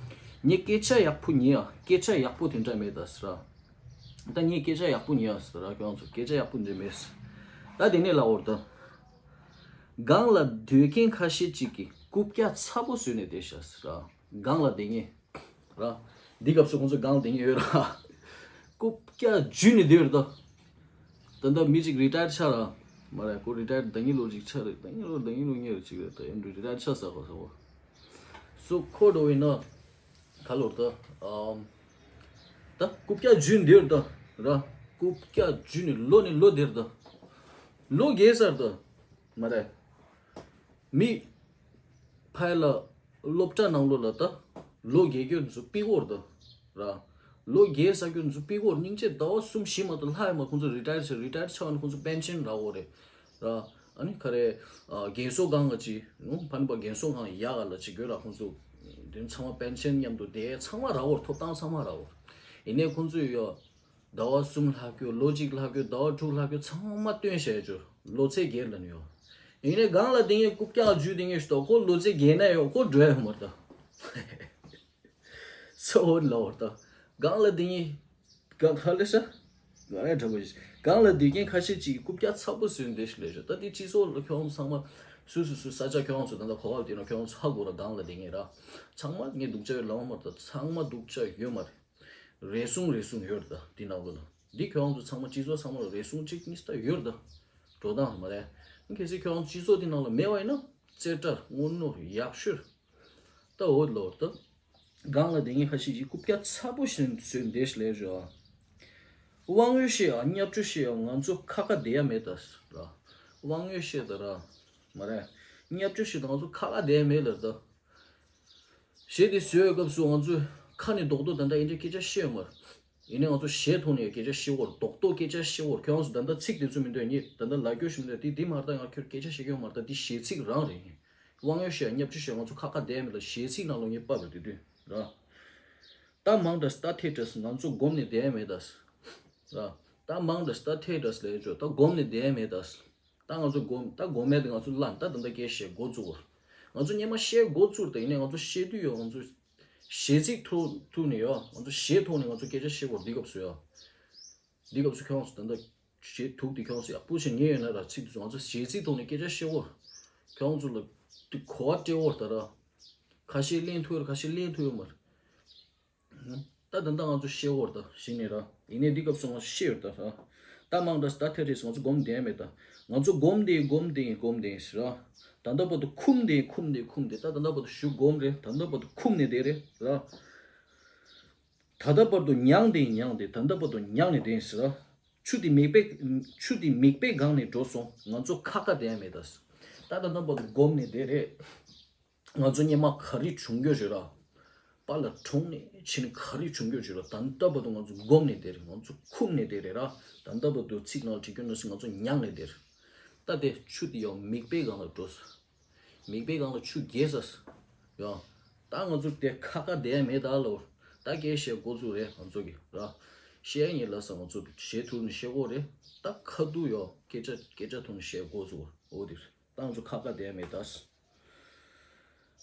ངས་སྐད་ཆ་ཡག་པོ་ཉན་ཡ་སྐད་ཆ་ཡག་པོ་དེ་འདྲ་མེད་ད་ཟེར་ར། ད་ངས་སྐད་ཆ་ཡག་པོ་ཉན་ཡ་ཟེར་ར་ཁྱོད་རང་ཚོ་སྐད་ཆ་ཡག་པོ་འདྲ་མེད་ཟེར། ད་དེ་ནས་ལ་བར་ད། སྒང་ལ་སྡོད་མཁན་ཁ་ཤས་ཅིག་གིས་རྐུབ་བཀྱག་ཚ་པོ་བཟོས་ནས་བསྡད་ཤག་ཟེར་ར། སྒང་ལ་བསྡད་མཁན། ར། འདི་སྐབས་སུ་ཁོང་ཚོ་སྒང་ལ་བསྡད་མཁན་ཡོད་ར། རྐུབ་བཀྱག་འཇུས་ནས་བསྡད་ཡོད་རེད་ད། ད་ལྟ་མི་གཅིག་རི་ཊ་ཡར་ཆགས་ར། མ་རེད་ཁོ་རི་ཊ་ཡར་ཟླ་ཉིན་ལོ་གཅིག་ཆགས་རེད། ཟླ་ཉིན་ལོ་ཟླ་ཉིན་ལོ་གཉིས་རེད་གཅིག་རེད་ད་ཡིན་རི་ཊ་ཡར་ཆགས་ས་གོ་ས་གོ་སོ་ཁོ་འགྲོ་ཡིན་ན། ག་ལོར་ད། ཨམ། ད་རྐུབ་བཀྱག་འཇུས་ནས་བསྡད་ཡོད་རེད་ད། ར། རྐུབ་བཀྱག་འཇུས་ནས་ལོ་ནས་ལོ་བསྡད་ཡོད་རེད་ད། ལོ་རྒས་ས་རེད་ད། མ་རེད། མི། ཕ་ཡ་ལ། སློབ་གྲྭ་ནང་ལོགས་ལ་ད། ལོ་རྒས་རྒས་ཚོ་པི་ཀོར་ད། ར། ལོ་རྒས་ས་ཁྱོད་ཚོ་པི་ཀོར་སྙིང་རྗེ་ཟླ་བ་གསུམ་བཞི་མ་གཏོགས་ལྷག་ཡོད་མ། ཁོང་ཚོ་རི་ཊ་ཡར་བྱས་རི་ཊ་ཡར་ཆགས་ནས་ཁོང་ཚོ་པེན་ཤན་རག་གོ་རེད། ར། ཨ་ནི་ག་རེ། རྒན་གསོ་ཁང་ག་ཅི། ཕ་ནི་པ་རྒན་གསོ་ཁང་ཡག་ག་ལ་ཅི་དགོས་ར་ཁོང་ཚོ། དེ་ཚང་མ་པེན་ཤན་མཉམ་དུ་དེ་ཚང་མ་རག་གོ་རེད། ཐོབ་ཐང་ཚང་མ་རག་གོ་རེད། ཡིན་ནའི་ཁོང་ཚོས་ཡོ། ཟླ་བ་གསུམ་ལྷག་རྒྱུ་ལོ་གཅིག་ལྷག་རྒྱུ་ཟླ་བ་དྲུག་ལྷག་རྒྱུ་ཚང་མ་བཏོན་བཞག་རྒྱུ་ལོ་ཚད་རྒས་ལ་ནི་ཡོ། ཡིན་ནའི་སྒང་ལ་དེ་ངས་རྐུབ་བཀྱག་འཇུས་དེ་ངས་ཤི་ཏོ་ཁོ་ལོ་ཚད་རྒས་ན་ཡོ་ཁོ་འགྲོ་ཡ་ཡོད་མ་རེད་ད། སོ་འོ་ལ་འོ་ད། སྒང་ལ་དེ་ངས། སྒང་ཁ་ལེ་ཤ། སྒང་ལ་དྲག་པོ་ཞིག་སྒང་ལ་དེ་རྐྱེན་ཁ་ཤས་ཅིག་རྐུབ་བཀྱག་ཚ་པོ་བཟོས་འདི་ཞིག་ལས་ཤོ། ད་དེ་སྤྱི་ཚོགས་ལ་ཁྱོད་ཚང་མ། སུ་སུ་སུ་ས་ཆ་ཁྱོད་ཚོ་ད་ལྟ་གོ་བ་དེ་ན་ཁྱོད་ཚོ་ཧ་གོ་ར་སྒང་ལ་དེ་ངས་ར། ཚང་མ་ངས་སྡུག་ཅག་ཡོད་ལ་འོ་མ་རེད་ད་ཚང་མ་སྡུག་ཅག་ཡོད་མ་རེད། རེ་ཟུང་རེ་ཟུང་ཡོད་རེད་ད་འདི་ནང་ལོགས་ལ། འདི་ཁྱོད་རང་ཚོ་ཚང་མ་སྤྱི་ཚོགས་ཚང་མ་ལ་རེ་ཟུང་གཅིག་གཉིས་ད་ཡོད་རེད་ད། འགྲོ་སྟངས་མ་རེད། གལ་སྲིད་ཁྱོད་རང་ཚོ་སྤྱི་ཚོགས་འདི་ནང་ལ་མེད་པ་ཡིན་ན་རྩེ་གྲ་དངོས་གནས་ཡག་ཤོས། ད་འོ་ལོར་ད། སྒང་ལ་དེ་ངས་ཁ་ཤས་ཀྱིས་རྐུབ་བཀྱག་ཚ་པོ་བཞིན་བཟོས་འདེད་ལས་བྱོས། དབང་ཡོད་ཤེས་ཨ་བརྙས་བཅོས་ཤེས་ཨ་ང་ཚོ་ཁ་ཁ་བསྡད་ཡ་མེད་ད་ར། དབང་ཡོད་ཤེས་ད་ར། མ་རེད། བརྙས་བཅོས་ཤེས་ད་ང་ཚོ་ཁ་ཁ་བསྡད་ཡ་མེད་ལ་ད། གཞས་དེ་བཟོས་པའི་སྐབས་སུ་ང་ཚོས་ཁ་ནས་རྡོག་རྡོག་ད་ལྟ་ཨེ་འདྲ་སྐད་ཆ་བཤད་ཡོད་མ་རེད། ཡིན་ནའི་ང་ཚོ་གཞས་ཐོག་ནས་སྐད་ཆ་བཤད་ཀྱི་ཡོད་རེད། རྡོག་རྡོག་སྐད་ཆ་བཤད་ཀྱི་ཡོད་རེད། ཁྱོད་རང་ཚོ་ད་ལྟ་ཚིག་དེ་ཚོ་མི་འདོད་ཉིད་ད་ལྟ་ལབ་རྒྱུ་ཞིག་མི་འདོད་དེ་འདི་མ་རེད་ད། ང་ཁྱོད་སྐད་ཆ་བཤད་ཀྱི་ཡོད་མ་རེད་ད། འདི་གཞས་ཚིག་རང་རེད། དབང་ཡོད་ཤེས་བརྙས་བཅོས་ཤེས་ང་ཚོ་ཁ་ཁ་བསྡད་མེད་ལ་གཞས་ཚིག་ནང་ལོགས་ངས་ཕབ་རེད་དེ་དུས་ར། ད་མང་དྲགས་ད་ཐེ་དྲགས་ང་ཚོ་སྒོམ་ནས་བསྡད་མེད་ད། ར། ད་མང་དྲགས་ད་ཐེ་དྲགས་ལས་ཆོག་ད་སྒོམ་ནས་བསྡད་མེད་ད། ད་ང་ཚོ་སྒོམ་ད་སྒོམ་མེད་དེ་ང་ཚོ་ལན་ད་ད་ད་སྐད་བཤད་འགོ་བཙུགས་པ། ང་ཚོ་སྔོན་མ་བཤད་འགོ་བཙུགས་ད་ཡིན་ནའི་ང་ཚོ་བཤད་དུས་ཡོད་ང་ཚོ་གཞས་ཚིག་ཐུག་ཐུག་ནས་ཡོད་ང་ཚོ་གཞས་ཐོག་ནས་ང་ཚོ་སྐད་ཆ་བཤད་དགོས་འདི་སྐབས་སུ་ཡོད། འདི་སྐབས་སུ་ཁྱོད་ཚོ་ད་ལྟ་གཞས་ཐུག་དེ་ཁྱོད་ཚོ་ཡག་པོ་བྱས་ཉན་ཡོད་ན་ར། ཚིག་དེ་ཚོ་ང་ཚོ་གཞས་ཚིག་ཐོག་ནས་སྐད་ཆ་བཤད་འོ། ཁྱོད་ཚོ་ལ་དེ་གོ་བ་སྤྲད་འོ་ད་ར། ཁ་ཤས་ལེན་ཐུབ་ཡོད་ཁ་ཤས་ལེན་ཐུབ་ཡོད་མ་རེད། ད་ད་ལྟ་ང་ཚོ་བཤད་འོ་ད་གཞི་ནས་ར། ཡིན་ནའི་འདི་སྐབས་སུ་ང་ཚོ་བཤད་ཡོད་ད་ར། ད་མང་དྲགས་ད་ཐེ་རེས་ང་ཚོ་སྒོམ་བསྡད་མེད་ད། ང་ཚོ་སྒོམ་བསྡད་སྒོམ་བསྡད་སྒོམ་བསྡད་ཟེར་ར། ད་ལྟ་བར་དུ་འཁུམ་བསྡད་འཁུམ་བསྡད་འཁུམ་བསྡད་ད་ད་ལྟ་བར་དུ་ཞུ་སྒོམ་རེད། ད་ལྟ་བར་དུ་འཁུམ་ནས་བསྡད་རེད་ར། ད་ལྟ་བར་དུ་མྱངས་ཏེ་མྱངས་ཏེ་ད་ལྟ་བར་དུ་མྱངས་ནས་བསྡད་ཟེར། ཆུ་དེ་མིད་པའི་ཆུ་དེ་མིད་པའི་སྒང་ནས་འགྲོ་སོང་། ང་ཚོ་ཁ་ཁ་བསྡད་མེད་ད། ད་ད་ལྟ་བར་དུ་སྒོམ་ནས་བསྡད་རེད། ང་ཚོ་སྔོན་མ་ག་རེ་བྱུང་རྒྱུ་རེད་ར། པཱ་ལགས་གྲོངས་ནས་ཕྱིན་ནས་ག་རེ་བྱུང་རྒྱུ་རེད་ར། ད་ལྟ་བར་དུ་ང་ཚོ་སྒོམ་ནས་བསྡད་རེད། ང་ཚོ་འཁུམ་ནས་བསྡད་རེད་ར། ད་ལྟ་བར་དུ་ཚིག་ནང་བྲིས་རྒྱུ་ནང་བཞིན་ང་ཚོ་མྱངས་ནས་བསྡད་རེད། ད་དེ་ཆུ་དེ་ཡང་མིད་པའི་སྒང་ལ་འགྲོ་སོང་། མིད་པའི་སྒང་ལ་ཆུ་རྒྱས་ས་སོང་། ཡང་། ད་ང་ཚོ་དེ་ཁ་ཁ་བསྡད་མེད་ད་ལོ། ད་སྐད་བཤད་འགོ་བཙུགས་རེད་ང་ཚོ་གི་ར། བཤད་ཉེ་ལ་ས་ང་ཚོ་གཞས་ཐུག་ནས་བཤད་འགོ་རེད། ད་ཁ་ཐུག་ཡོ་སྐད་ཆ་སྐད་ཆ་ཐུག་ནས་བཤད་འགོ་བཙུགས་འོ་དེ་རེད། ད་ང་ཚོ་ཁ་ཁ་བསྡད་མེད་ད།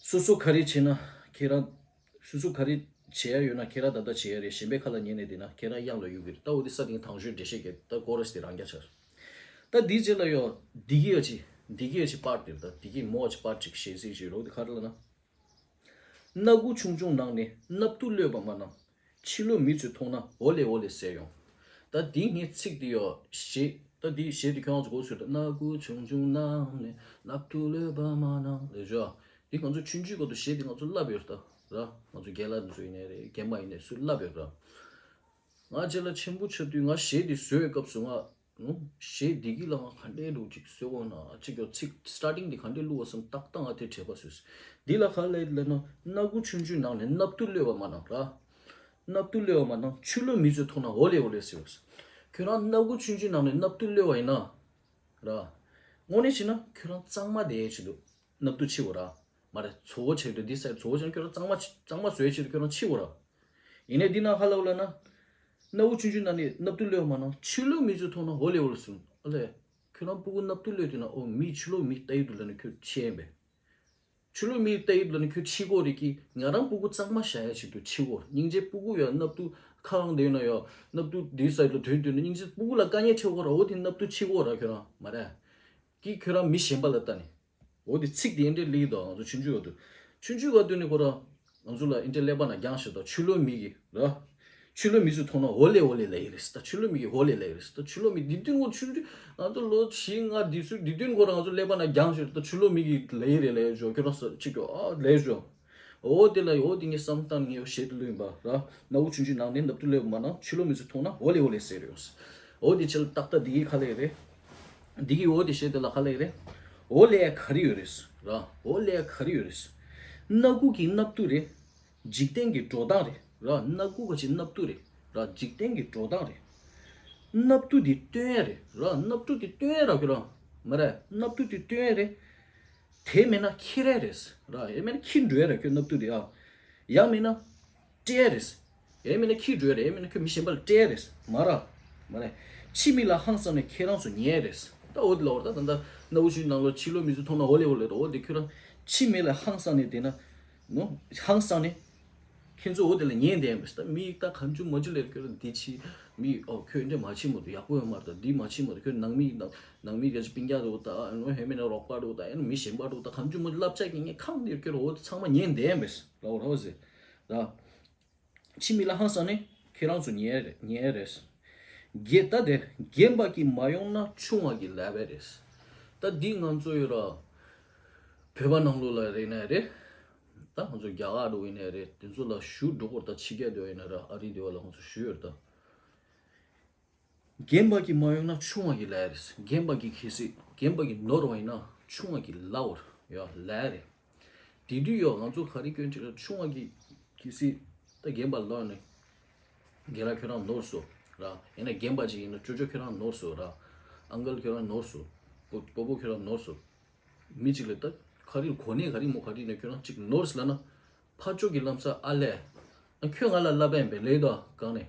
སོ་སོ་ག་རེ་བྱེད་ན་ཁྱེད་རང་། སོ་སོ་ག་རེ་བྱེད་ཡ་ཡོད་ན་ཁྱེད་རང་ད་ལྟ་བྱེད་ཡ་རེད། གཞན་པའི་ཁ་ལ་ཉན་ནས་བསྡད་ན་ཁྱེད་རང་གཡང་ལ་གཡུག་གི་རེད། ད་འོ་དེ་ས་སྟེང་དང་ཤོས་འགྲེལ་བཤད་གི་ད་ཀོ་ར་སི་དེ་རང་རྒྱ་ཆར། ད་འདིའི་རྗེས་ལ་ཡོ་འདི་གི་ཡ་ཅི། འདི་གི་ཡ་ཅི་པར་དེར་ད་འདི་གི་མོ་ཅི་པར་ཅིག་ཞེས་ཟིག་ཞིག་རོགས་དེ་ག་རེ་ལ་ན། སྣ་ཁུག་ཆུང་ཆུང་ནང་ནས་སྣབས་ཏུ་གློད་པ་མ་ནང་། ཕྱི་ལོགས་མི་ཚོས་མཐོང་ན་འོ་ལེ་འོ་ལེ་ཟེར་ཡོང་། ད་འདི་ངའི་ཚིག་འདི་ཡོ་ཞེས་ད་འདི་ཞེས་འདི་ཁྱོད་རང་ཚོ་གོ་ཚོད་ད་སྣ་ཁུག་ཆུང་ཆུང་ནང་ནས་སྣབས་ཏུ་གློད་པ་མ་ནང་ལེ་ཞོ། འདི་ང་ཚོ་ཆུང་ཆུང་གོ་ཏུ་ཞེས་འདི་ང་ཚོ་བསླབ་ཡོད་ད་ར། ང་ཚོ་རྒན་ལགས་ཚོ་ཡིན་ནའི་རེད། རྒན་མ་ཡིན་ནའི་སུ་བསླབ་ཡོད་ར། ང་རྗེས་ལ་ཆེན་པོ་ཆགས་དུས་ང་གཞས་འདི་བཟོས་པའི་སྐབས་སུ་ང་། ནུ། གཞས་འདི་གི་ལ་ང་ག་འདྲའི་རུ་ཅིག་བཟོས་འོ་ན་ཅིག་གི་ཚིག་སི་ཊར་ཊིང་འདི་ག་འདྲའི་བླུགས་པ་བསམ་ཏག་ཏག་ང་དེ་དྲན་པ་བཟོས། འདི་ལ་ག་ལས་ལ་ན་སྣ་ཁུག་ཆུང་ཆུང་ནང་ནས་སྣབས་ཏུ་གློད་པ་མ་ནང་ར། སྣབས་ཏུ་གློད་པ་མ་ནང་ཕྱི་ལོགས་མི་ཚོས་མཐོང་ན་འོ་ལེ་འོ་ལེ་ཟེར་བ། ཁྱོད་རང་སྣ་ཁུག་ཆུང་ཆུང་ནང་ནས་སྣབས་ཏུ་གློད་པ་ཡིན་ན། ར། དངོས་གནས་བྱས་ན་ཁྱོད་རང་གཙང་མ་དེ་ཆེད་དུ། སྣབས་ཏུ་ཕྱི་བོ་ར། མ་རེད་ཚོ་བོ་ཆེ་དུ་འདི་སའི་ཚོ་བོ་ཆེ་ན་ཁྱོད་རང་གཙང་མ་གཙང་མ་བཟོས་ཆེ་དུ་ཁྱོད་རང་ཕྱི་བོ་ར། ཡིན་ནའི་འདི་ན་ཧ་ལ་བོ་ལ་ན། སྣ་བུག་ཆུང་ཆུང་ན་ནི་སྣབས་ཏུ་གློད་མ་ན་ཕྱི་ལོགས་མི་ཚོས་མཐོང་ན་འོ་ལེ་འོ་ལེ་སུ་ཨ་ལེ། ཁྱོད་རང་སྤུ་གུ་སྣབས་ཏུ་གློད་དུས་ན་ཨོ་མི་ཕྱི་ལོགས་མི་ལྟ་ཡི་འདུག་ལ་ནི་ཁྱོད་ཕྱི་ཡིན་པས། ཕྱི་ལོགས་མི་ལྟ་ཡི་འདུག་ལ་ནི་ཁྱོད་ཕྱི་གོ་རེད་ཀི། ང་རང་སྤུ་གུ་གཙང་མ་བཞག་ཡ་ཆེད་དུ་ཕྱི་གོ་སྙིང་རྗེ་སྤུ་གུ་ཡ་སྣབས་ཏུ་ཁ་ལང་དེ་ན་ཡ་སྣབས་ཏུ་འདི་སའི་ལ་དོན་དོན་ན་སྙིང་རྗེ་སྤུ་གུ་ལ་དཀའ་ངལ་འཕྲད་གོ་ར་འོ་དེ་སྣབས་ཏུ་ཕྱི་གོ་ར་ཁྱོད་རང་མ་རེད། ཀི་ཁྱོད་རང་མི་གཞན་པ་ལ་ལྟ་ནི། འོ་དེ་ཚིག་དེ་འདྲའི་ལིག་དང་ང་ཚོ་ཆུང་ཆུང་ག་དུས། ཆུང་ཆུང་ག་དུས་ནས་ཁོ་རང་། ང་ཚོ་ལ་ཨིན་ཏེ་ཀླད་པ་ན་རྒྱང་ཞིག་དང་ཕྱི་ལོགས་མི་གི་ར། ཕྱི་ལོགས་མི་ཚོས་མཐོང་ན་འོ་ལེ་འོ་ལེ་ལབ་ཡི་རེད་ད། ཕྱི་ལོགས་མི་གི་འོ་ལེ་ལབ་ཡི་རེད་ད། ཕྱི་ལོགས་མི་དེ་དུས་ཁོ་ཆུང་ཆུང་ང་ཚོ་ལོ་བཞི་ལྔ་དེ་ཚོ་དེ་དུས་ཁོ་རང་ང་ཚོ་ཀླད་པ་ན་རྒྱང་ཞིག་ད་ཕྱི་ལོགས་མི་གི་ལབ་ཡི་རེད་ལབ་ཡི་ཞོ་ཁྱོད་རང་ས་ཆིག་གོ་ཨ་ལབ་ཡི་ཞོ། འོ་དེ་ལ་འོ་དེ་ངས་བསམ་བཏང་ངས་འོ་ཞེ་དུ་ལུས་པ་ར། སྣ་བུག་ཆུང་ཆུང་ནང་ནས་སྣབས་ཏུ་གློད་པ་མ་ན་ཕྱི་ལོགས་མི་ཚོས་མཐོང་ན་འོ་ལེ་འོ་ལེ་ཟེར་ཡོད། འོ་དེ་ཕྱི་ལ་ཏག་ཏག་འདི་གི་ཁ་ལེ་རེད། འདི་གི་འོ་དེ་བཤད་དེ་ལ་ཁ་ལེ་རེད། འོ་ལེ་ག་རེ་ཡོད་རེད་ར། འོ་ལེ་ག་རེ་ཡོད་རེད། སྣ་ཁུག་གི་སྣབས་ཏུ་རེད། འཇིག་རྟེན་གྱི་འགྲོ་སྟངས་རེད་ར། སྣ་ཁུག་ག་ཅི་སྣབས་ཏུ་རེད་ར། འཇིག་རྟེན་གྱི་འགྲོ་སྟངས་རེད། སྣབས་ཏུ་འདི་སྟོན་ཡ་རེད་ར། སྣབས་ཏུ་འདི་སྟོན་ཡ་ར་ཁྱོད་རང་། མ་རེད་སྣབས་ཏུ་འདི་སྟོན་ཡ་རེད། དེ་མེད་ན་ཁྱེར་ཡ་རེད་ར། ཡང་མེད་ན་ཁྱེར་འགྲོ་ཡ་ར་ཁྱོད་སྣབས་ཏུ་འདི་ཨ། ཡང་མེད་ན། སྤྲད་ཡ་རེད། ཡང་མིན་ན་ཁྱི་འགྲོ་ཡ་རེད། ཡང་མིན་ན་ཁྱོད་མི་གཞན་པ་ལ་སྤྲད་ཡ་རེད། མ་ར། མ་རེད། ཕྱི་མིག་ལ་ཧང་སང་ནས་ཁྱེད་རང་ཚོ་ཉན་ཡ་རེད། ད་འོ་དེ་ལ་འོར་ད་ད་ད་སྣ་བུག་ཆུང་ནང་ལ་ཕྱི་ལོགས་མི་ཚོས་མཐོང་ན་འོ་ལེ་འོ་ལེ་རེད། འོ་དེ་ཁྱོད་རང་ཕྱི་མིག་ལ་ཧང་སང་ནས་བསྡད་ན། ནོ། ཧང་སང་ནས། ཁྱེད་ཚོ་འོ་དེ་ལ་ཉན་བསྡད་ཡ་མེད་ད། མི་ད་གང་བྱུང་མ་བྱུང་ལས་ཁྱོད་རང་འདི་ཕྱི། མི་ཨོ་ཁྱོད་འདྲ་མ་ཕྱི་མོ་དུ་ཡག་པོ་ཡོད་མ་རེད་ད། འདི་མ་ཕྱི་མོ་དུ་ཁྱོད་ནང་མི་ནང་ནང་མི་རྒྱ་ཆེ་སྤུན་ཀྱག་རེད་འོ་ད། ཨ་ནོ་ཧེ་མེད་ན་རོགས་པ་རེད་འོ་ད། ཨ་ནོ་མི་གཞན་པ་རེད་འོ་ད། གང་བྱུང་མ་བྱུང་བསླབ་བྱ་གི་ངས་ཁམས་འདིར་ཁྱོད་འོ་དེ་ཚང་མ་ཉན་བསྡད་ཡ་མེད་ལ་འོ་ར་འོ་ཟེར་ར། ཕྱི་མིག་ལ་ཧང་སང་ནས་ཁྱེད་རང་ཚོ་ཉན་རེད་ཉན་རེད། རྒན་ད་དེ་རྒན་པ་གིས་མ་ཡོང་ན་ཆུང་བ་གིས་ལབ་པ་རེད། ད་འདི་ང་ཚོ་ཡོད་ར། བོད་པ་ནང་ལོགས་ལ་རེད་ན་རེད། ད་ང་ཚོ་རྒྱ་གར་འགྲོ་ཡིན་ན་རེད། དེ་ཚོ་ལ་ཞུ་འགྲོ་སྐོར་ད་ཕྱི་རྒྱལ་འདོད་ཡིན་ན་ར། ཨ་རི་འདི་བ་ལ་ང་ཚོ་ཞུ་ཡོད་ད། རྒན་པ་གིས་མ་ཡོང་ན་ཆུང་བ་གིས་ལབ་རེད། རྒན་པ་གིས་གལ་སྲིད་རྒན་པ་གིས་ནོར་བ་ཡིན་ན་ཆུང་བ་གིས་ལབ་བར་ཡོད་ལབ་རེད། དེ་དུས་ཡོད་ང་ཚོ་ག་རེ་སྐྱོན་ཅིག་ལ་ཆུང་བ་གིས་གལ་སྲིད་ད་རྒན་པ་ལབ་ནས། རྒན་ལགས་ཁྱོད་རང་ནོར་སོང་ར། ཡིན་ན་རྒན་པ་ཅིག་ཡིན་ན་ཅོ་ཅོ་ཁྱོད་རང་ནོར་སོང་ར། ཨང་ཀལ་ཁྱོད་རང་ནོར་སོང་། སྤོ་སྤོ་བོ་ཁྱོད་རང་ནོར་སོང་། མི་གཅིག་ལ་ད་ག་རེ་གོ་གནས་ག་རེ་མོ་ག་རེ་ནས་ཁྱོད་རང་གཅིག་ནོར་ལབ་ན། ཕར་ཕྱོགས་ཀྱི་ལམ་སང་ཨ་ལས། ཨ་ཁྱོད་ང་ལ་ལབ་པ་ཡིན་པས་ལས་དོ་གང་ནས།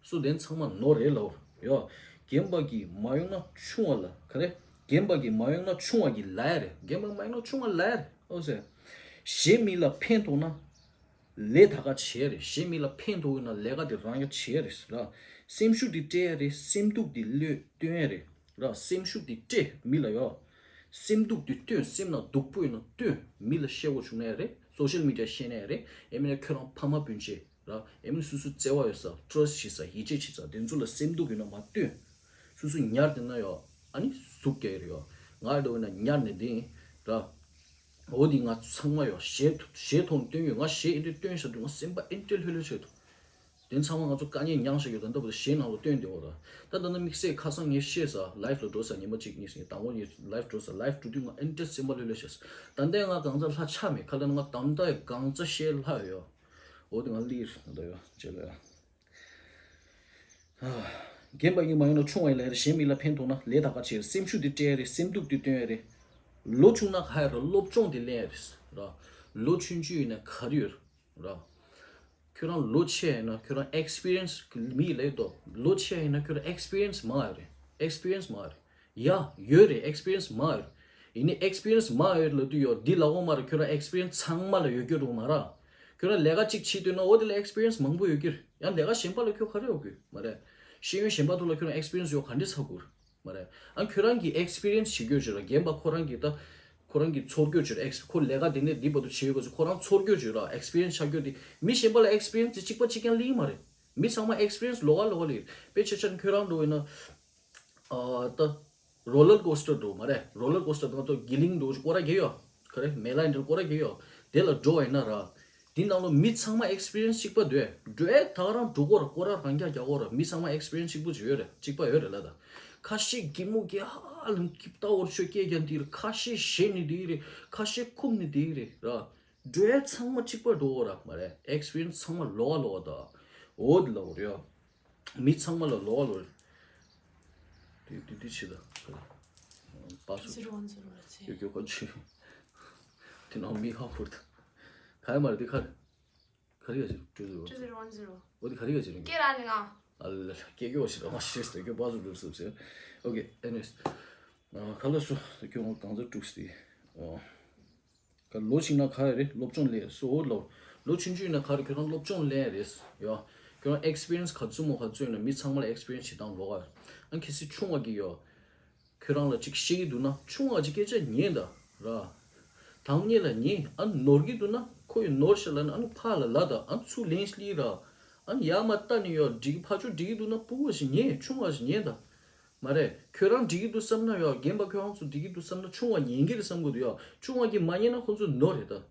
སུ་དེ་ཚང་མ་ནོར་རེད་ལབ་ཡོད། རྒན་པ་གིས་མ་ཡོང་ན་ཆུང་བ་ལ་ག་རེ། རྒན་པ་གིས་མ་ཡོང་ན་ཆུང་བ་གིས་ལབ་རེད། རྒན་པ་མ་ཡོང་ན་ཆུང་བ་ལབ་རེད། ཨོ་ཟེར། གཞན་མི་ལ་ཕན་ཐོགས་ན། ལས་ད་ག་བྱེད་རེད། གཞན་མི་ལ་ཕན་ཐོགས་ཡོད་ན་ལས་ཀ་དེ་རང་ཡང་བྱེད་རེད་ལ། སེམས་ཤུགས་དེ་སྤྲད་ཡ་རེད། སེམས་སྡུག་དེ་བློས་བཏོན་ཡ་རེད་ལ། སེམས་ཤུགས་དེ་སྤྲད་མི་ལ་ཡོད། སེམས་སྡུག་དེ་བཏོན། སེམས་ནང་སྡུག་པོ་ཡོད་ན་བཏོན། མི་ལ་བཤད་དགོས་བྱུང་ན་ཡ་རེད། སོ་ཤལ་མི་ཌི་ཡ་བཤད་ན་ཡ་རེད། ཨེ་མིན་ན་ཁྱོད་རང་ཕ་མ་སྤུན་མཆེད་ར། ཨེ་མིན་སོ་སོ་བརྩེ་བ་ཡོད་ས་ཊྲ་སི་ཊི་བྱེད་ས་ཡིད་ཆེས་བྱེད་ས་དེ་ཚོ་ལ་སེམས་སྡུག་ཡོད་ན་མ་བཏོན། སོ་སོ་ཉར་བསྡད་ན་ཡོད། ཨ་ནི་ཟུག་རྒྱག་གི་རེད་ཡོད། ང་འདྲ་བོ་ན་ཉར་ནས་བསྡད་ཡིན་ར། འོ་འདི་ང་ཚང་མ་ཡོད། གཞས་གཞས་ཐོག་ནས་བཏོན་ཡོད། ང་གཞས་ཨེ་འདྲ་བཏོན་བཞག་དུས་ང་སེམས་པ་ཨེ་འདྲ་ལྷོད་ལྷོད་བྱས་འདུག་དེ་ཚང་མ་ང་ཚོ་དཀའ་ངལ་མྱངས་བཞག་ཡོད། ད་ལྟ་བར་དུ་གཞས་ནང་ལ་བཏོན་བསྡད་ཡོད་ར། ད་ད་ནི་དམིགས་བསལ་ཁ་སང་ངས་བཤད་ས་ལའིབ་ལ་འགྲོ་ས་ཉི་མ་གཅིག་གཉིས་ཟིན་དང་པོ་ངས་ལའིབ་འགྲོ་ས་ལའིབ་འགྲོ་དུས་ང་ཨེ་འདྲ་སེམས་པ་ལྷོད་ལྷོད་བྱས་ས། ད་ལྟའི་ང་གང་ཙམ་ལྷ་ཆགས་མེད། ཁ་ལ་ང་ད་ལྟ་གང་ཙམ་གཞས་ལྷག་ཡོད། འོ་དེ་ང་ལིར་ད་ཡོད་བྱས་ལ་ཡ། རྒན་པ་ཡིན་མ་ཡིན་ན་ཆུང་བ་ཡིན་ལ་རེད། གཞན་མི་ལ་ཕན་ཐོགས་ན་ལས་ད་ག་བྱེད། སེམས་ཤུགས་དེ་སྤྲད་ཡ་རེད། སེམས་སྡུག་དེ་སྟོན་ཡ་རེད། ལོ་ཆུང་ན་ག་ཡ་ར་སློབ་སྦྱོང་དེ་ལེན་ཡ་རེད་ར། ལོ་ཆུང་ཆུང་ཡིན་ན་ག་རེ་ཡོད་ར། ཁྱོད་རང་ལོ་ཆེ་ཡིན་ན་ཁྱོད་རང་ཨེགས་པི་རི་ཡན་སི་མི་ལས་དོ། ལོ་ཆེ་ཡིན་ན་ཁྱོད་རང་ཨེགས་པི་རི་ཡན་སི་མང་ཡ་རེད། ཨེགས་པི་རི་ཡན་སི་མང་ཡ་རེད། ཡ་ཡོད་རེད། ཨེགས་པི་རི་ཡན་སི་མང་ཡོད། ཡིན་ནའི་ཨེགས་པི་རི་ཡན་སི་མང་ཡོད་ལབ་དུས་ཡོད་འདི་ལབ་དགོས་མ་རེད། ཁྱོད་རང་ཨེགས་པི་རི་ཡན་སི་ཚང་མ་ལ་ཡོད་རྒྱུ་རུང་མ་ར། ཁྱོད་རང་ལས་ཀ་གཅིག་བྱེད་འདོད་ན་འོ་དེ་ལ་ཨེགས་པི་རི་ཡན་སི་མང་པོ་ཡོད་ཀྱི་རེད། ཡང་ལས་ཀ་གཞན་པ་ལ་ཁྱོད་ག་རེ་ཡོད་དགོས་མ་རེད། ཤེས་ཡོན་གཞན་པ་ཐོག་ལ་ཁྱོད་རང་ཨེགས་པི་རི་ཡན་སི་ཡོད་ག་འདྲས་ཚ་དགོས་མ་རེད། ཨ་ཁྱོད་རང་གིས་ཨེགས་པི་རི་ཡན་སི་བྱེད་རྒྱུ་བྱོས་ར། རྒན་པ་ཁོ་རང་གིས་ད་ཁོ་རང་གིས་ཚོར་རྒྱུ་བྱོས་ར། ཨེགས་ཁོ་ལས་ཀ་དེ་ནས་འདི་བར་དུ་བྱེད་ཡོད་ག་ཚོ་ཁོ་རང་ཚོར་རྒྱུ་བྱོས་ར། ཨེགས་པི་རི་ཡན་སི་ཆགས་རྒྱུ་དེ་མི་གཞན་པ་ལ་ཨེགས་པི་རི་ཡན་སི་དེ་གཅིག་པ་གཅིག་རྐྱང་ལི་མ་རེད། མི་ཚང་མ་ཨེགས་པི་རི་ཡན་སི་ལོགས་ཀ་ལོགས་ཀ་ལི་རེད། དཔེ་ཆ་ཆ་ཁྱོད་རང་འགྲོ་ཡིན་ན། ཨ་ད། རོ་ལར་ཀོ་སི་ཊར་འགྲོ་མ་རེད། རོ་ལར་ཀོ་སི་ཊར་དང་ཏོ་གི་ལིང་འགྲོ་སྐོར་ར་གེ་ཡོད། ག་རེ་མེ་ལ་འདྲ་སྐོར་ར་གེ་ཡོད། དེ་ལ་འགྲོ་བ་ཡིན་ན་ར། དེ་ནང་ལོ་མི་ཚང་མ་ཨེགས་པི་རི་ཡན་སི་གཅིག་པ་འདུག་འགྲོ་ཨེ་ད་ག་རང་འགྲོ་སྐོར་ར་སྐོར་ར་རང་རྒྱ་རྒྱ་སྐོར་ར་མི་ཚང་མ་ཨེགས་པི་རི་ཡན་སི་གཅིག་པ་ཅིག་ཡོད་རེད། གཅིག་པ་ཡོད་རེད་ལ་ད། ཁ་ཤས་གི་མོ་གི་ཧ་ལམ་ཀིབ་ཏ་འོར་ཆོས་སྐད་རྒྱ་འདིར་ཁ་ཤས་ཞེད་ནི་དེ་རེད། ཁ་ཤས་ཁུམ་ནི་དེ་རེད་ར། འགྲོ་ཨེ་ཚང་མ་གཅིག་པ་འགྲོ་སྐོར་ར་མ་རེད། ཨེགས་པི་རི་ཡན་སི་ཚང་མ་ལོགས་ཀ་ལོགས་ཀ་ད། འོ་དེ་ལ་འོ་རེད། མི་ཚང་མ་ལ་ལོགས་ཀ་ལོགས་རེད། དེ་དེ་དེ་ཆེ་ད། པ་སུ། zero one zero ལ་ཆེ། ཡོད་ཀྱོ་ཁོ་ཆེ། དེ་ནང་མི་ཧ་ཧུར་ད། ག་ཡ་མ་རེད་དེ་ག་རེ། ག་རེ་ཡ་ཆེ། two zero one zero འོ་དེ་ག་རེ་ཡ་ཆེ་རེད། ཀེ་ར་ནི་ང་། ཨ་ལ་ལ་ཀེ་ཀྱོ་ཆེ་ར་མ་ཤེས་ཏེ་ཀྱོ་པ་སུ་ལུག་སུ་ཆེ། ཨོ་ཀེ་ཨེ་ནི་ཝེ་སི། ག་ལ་སུ་ཀྱོ་ང་གང་ཚ་དཀྲུགས་ཏེ། ཨོ། ག་ལོ་ཆུང་ན་ག་རེ་རེད། སློབ་སྦྱོང་ལས་སོ་ལོ། ལོ་ཆུང་ཆུང་ཡིན་ན་ག་རེ་ཁྱོད་རང་སློབ་སྦྱོང་ལས་རེད་ཡ། ཁྱོད་རང་ཨེགས་པི་རི་ཡན་སི་ག་ཚོད་མོ་ག་ཚོད་ཡིན་ན་མི་ཚང་མ་ལ་ཨེགས་པི་རི་ཡན་སི་བྱེད་སྟངས་ལོགས་ཀ་ཡ། ཨ་ཁྱེད་སི་ཆུང་བ་གི་ཡོ། ཁྱོད་རང་ལ་ཅིག་བཤད་ཀྱི་འདུག་ན་ཆུང་བ་ཅིག་སྐད་ཆ་ཉན་ད་ར། དང་ཉེ་ལ་ཉན། ཨ་ནོར་གྱི་འདུག་ན་ཁོ་ཡི་ནོར་ཤ་ལ་ན་ཨ་ནི་ཕ་ལ་ལ་ད་ཨ་ཚུར་ལན་སླི་ར། ཨ་ཡ་མ་ལྟ་ནི་ཡོ་འགྲིག་ཕ་ཆོ་འགྲིག་གི་འདུག་ན་སྤུ་བ་ཞིག་ཉན། ཆུང་བ་ཞིག་ཉན་ད། མ་རེད། ཁྱོད་རང་འགྲིག་གི་འདུག་བསམ་ན་ཡོད། རྒན་པ་ཁྱོད་རང་ཚོ་འགྲིག་གི་འདུག་བསམ་ན་ཆུང་བ་ཉན་གི་རེད་བསམ་གི་འདུག་ཡོད། ཆུང་བ་གིས་མ་ཉན་ན་ཁོ་ཚོ་ནོར་རེད་ད།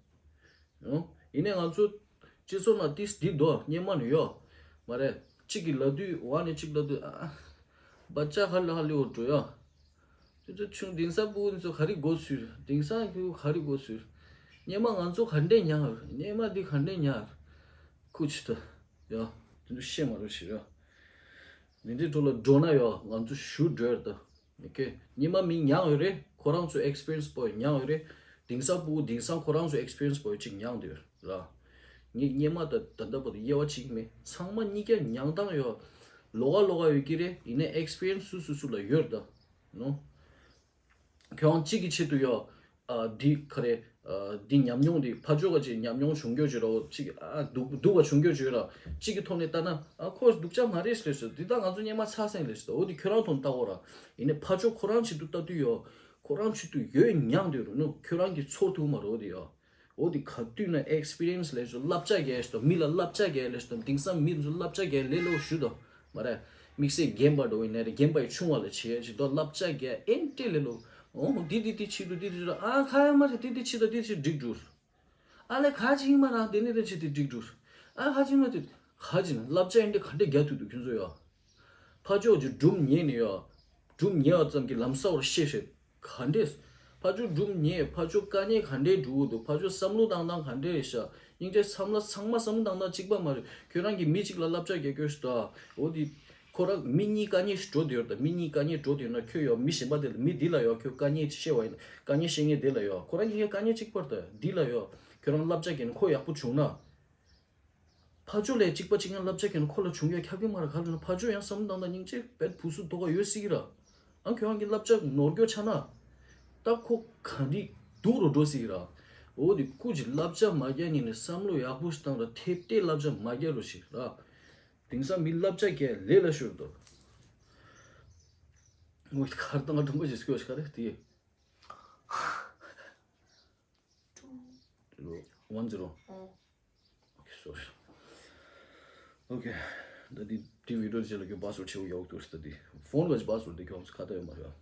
ཡོང་། ཡིན་ནའི་ང་ཚོ་སྤྱི་ཚོགས་ནང་ཏིས་འདི་འདུག་སྙན་མ་ནི་ཡོད། མ་རེད། གཅིག་གིས་ལབ་དུས་འོག་ནས་གཅིག་ལབ་དུས་ཨ། བ་ཅག་ཧ་ལ་ཧ་ལི་འོ་འགྲོ་ཡོད། ཁྱོད་ཚོ་ཆུང་དེང་སང་སྤུ་གུ་ཚོ་ག་རེ་དགོས་ཚུལ། དེང་སང་ཁྱོད་ག་རེ་དགོས་ཚུལ། སྙན་མ་ང་ཚོ་ག་འདྲས་ཉར། སྙན་མ་འདི་ག་འདྲས་ཉར། ཁུ་ཆུ་ད། ཡ། དེ་ཚོ་བཤད་མ་རོགས་ཞེས་ཡ། འདི་འདྲའི་འགྲོ་ལ་འགྲོ་ན་ཡ་ང་ཚོ་ཞུ་འགྲོ་ཡ་ད། ཨོ་ཀེ། སྙན་མ་མི་ཉར་ཡོད་རེད། ཁོ་རང་ཚོ་ཨེགས་པི་རི་ཡན་སི་པོ་ཉར་ཡོད་རེད། དེང་སང་སྤུ་གུ་དེང་སང་ཁོ་རང་ཚོ་ཨེགས་པི་རི་ཡན་སི་པོ་ཅིག་ཉར་འདུག་ར། ངས་སྙན་མ་ད་ད་ལྟ་བར་དུ་དབྱེ་བ་ཕྱེ་གི་མེད། ཚང་མ་གཉིས་ཀ་ཉར་སྟངས་ཡོད། ལོགས་ཀ་ལོགས་ཀ་ཡོད་ཀྱི་རེད། ཡིན་ནའི་ཨེགས་པི་རི་ཡན་སི་སུ་སུ་སུ་ལ་ཡོད་རེད་ད། ནོ། ཁྱོད་རང་གཅིག་གི་ཆེད་དུ་ཡོད། ཨ་འདི་ག་རེ། ཨ་འདི་ཉམས་མྱོང་འདི་ཕར་ཕྱོགས་ཀ་ཅིག་ཉམས་མྱོང་བྱུང་རྒྱུ་ཅིག་ར། འོ་ཅིག་ཨ་སྡུག་སྡུག་པ་བྱུང་རྒྱུ་ཅིག་ཡོད་ར། གཅིག་གི་ཐོག་ནས་ལྟ་ན་ཨ་ཁོ་སྡུག་ཅག་མ་རེད་ཟེར་སོང་། འདི་ད་ང་ཚོ་སྙན་མ་ཚ་སེང་ལས་སོང་། འོ་འདི་ཁྱོད་རང་ཐོག་ནས་ལྟ་འོ་ར། ཡིན་ནའི་ཕར་ཕྱོགས་ཁོ་རང་ཆེད་དུ་ལྟ་དུས་ཡོད། ཁོ་རང་ཆེད་དུ་ཡོད་མྱངས་འདོད་རུང་ནོ། ཁྱོད་རང་གིས་ཚོར་ཐུབ་མ་རེད་འོ་འདི་ཡོད། འོ་འདི་ག་དུས་ན་ཨེགས་པི་རི་ཡན་སི་ལས་སོང་། བསླབ་བྱ་རྒྱག་ཡས་སོང་། མི་ལ་བསླབ་བྱ་རྒྱག་ལས་སོང་། དེང་སང་མི་ཚོ་བསླབ་བྱ་རྒྱག་ལས་ལོ་ཞུ་དོ། མ་རེད། དམིགས་བསལ་རྒན་པ་འགྲོ་བའི་ནས་རེད། རྒན་པ་ཡི་ཆུང་བ་ལ་བྱེད་ཡ་ཅིག་ཏོ་བསླབ་བྱ་རྒྱ་ཨེན་ཏྲེ་ལེ་ལོ། འོ་འདི་འདི་འདི་ཆིག་ཏུ་འདི་འདི་ཆིག་ཏུ་ཨ་ཁ་ཡ་མ་རེད། འདི་འདི་ཆིག་ཏུ་འདི་ཆིག་འགྲིག་འགྲུར། ཨ་ལས་ཁ་ཅིག་ཡིན་མ་རང་དེ་ནི་དེ་ཆིག་དེ་འགྲིག་འགྲུར། ཨ་ཁ་ཅིག་མ་དེ་ཁ་ཅིག་ན་བསླབ་བྱ་ཨེན་ཏྲེ་ག་འདྲས་རྒྱ་ཐུག་འདུག་ཁྱོད་ཚོ་ཡ། ཕ་ཕྱོགས་ཀྱི་སྒྲུང་ཉན་ནས་ཡ། སྒྲུང་ཉན་བ་ཙམ་གྱིས་ལམ་སང་བར་ཤེས་ཤེས། ག་འདྲས། ཕ་ཕྱོགས་སྒྲུང་ཉན། ཕ་ཕྱོགས་དཀའ་ངལ་ག་འདྲས་འགྲོ་གི་འདུག་ཕ་ཕྱོགས་བསམ་བློ་བཏང་སྟངས་ག་འདྲས་རེད་ཤག་སྙིང་རྗེ་བསམ་བློ་ཚང་མ་བསམ་བློ་བཏང་སྟངས་གཅིག་པ་མ་རེད། ཁྱོད་རང་གིས་མི་གཅིག་ལ་བསླབ་བྱ་རྒྱག་སྐྱོར་ཞིག་དང་། འོ་དེ། ཁོ་རང་མི་གཉིས་དཀའ་ངལ་ཞིག་འགྲོ་བསྡད་ཡོད་ད། མི་གཉིས་དཀའ་ངལ་འགྲོ་བསྡད་ཡོད་ན་ཁྱོད་ཡོ་མི་གཞན་པ་དེ་ལ་མི་འདི་ལ་ཡོ་ཁྱོད་དཀའ་ངལ་བཤད་པ་ཡིན། དཀའ་ངལ་བཤད་མཁན་དེ་ལ་ཡོ་ཁོ་རང་གཉིས་ཀའི་དཀའ་ངལ་གཅིག་པ་རེད་ད། འདི་ལ་ཡོ་ཁྱོད་རང་བསླབ་བྱ་རྒྱག་ནས་ཁོ་ཡག་པོ་བྱུང་ན། ཕར་ཕྱོགས་ལ་གཅིག་པ་གཅིག་རྐྱང་བསླབ་བྱ་རྒྱག་ན་ཁོ་ལ་བྱུང་ཡ་ཁྱབ་ཀྱི་མ་རེད། ག་རེ་ལབ་ན་ཕར་ཕྱོགས་ཡང་བསམ་བློ་བཏང་ན་སྙིང་རྗེ་བེད་བུ་སུ་དོ་ག་ཡོད་སྲིད་ཀྱི་ར། ཨང་ཁྱོད་རང་གི་བསླབ་བྱ་ནོར་འཁྱོག་ཆགས་ན། ད་ཁོ་ག་འདྲི་སྡུག་རུ་འགྲོ་སྲིད་ཀྱི་ར། འོ་དེ་སྐུ་མཁྱེན་བསླབ་བྱ་མ་རྒྱག་ཉིན་ནས་བསམ་བློ་ཡག་པོ་ཞིག་བཏང་ར། ཐེབས་ཏེ་བསླབ་བྱ་མ་རྒྱག་རོགས་ཞིག་ར། དེང་སང་མི་བསླབ་བྱ་རྒྱག་ལས་ལ་ཤོར་འདུག་ངོ་ཁར་དང་ཀྲུང་གོ་ཞིག་སྐྱོ་ཞིག་ག་རེ་དེ། One zero. Okay, sorry. Okay. ད་འདི་འདི་བི་ཌིའོ་རྗེས་ལ་ཁྱོད་པཱ་སི་ཝར་ཌི་ཆེ་བོ་ཡག་འདུག་ད་འདི་ཕོན་ག་ཅི་པཱ་སི་ཝར་ཌི་འདི་ཁྱོད་ཁ་ད་ཡོད་མ་རེད།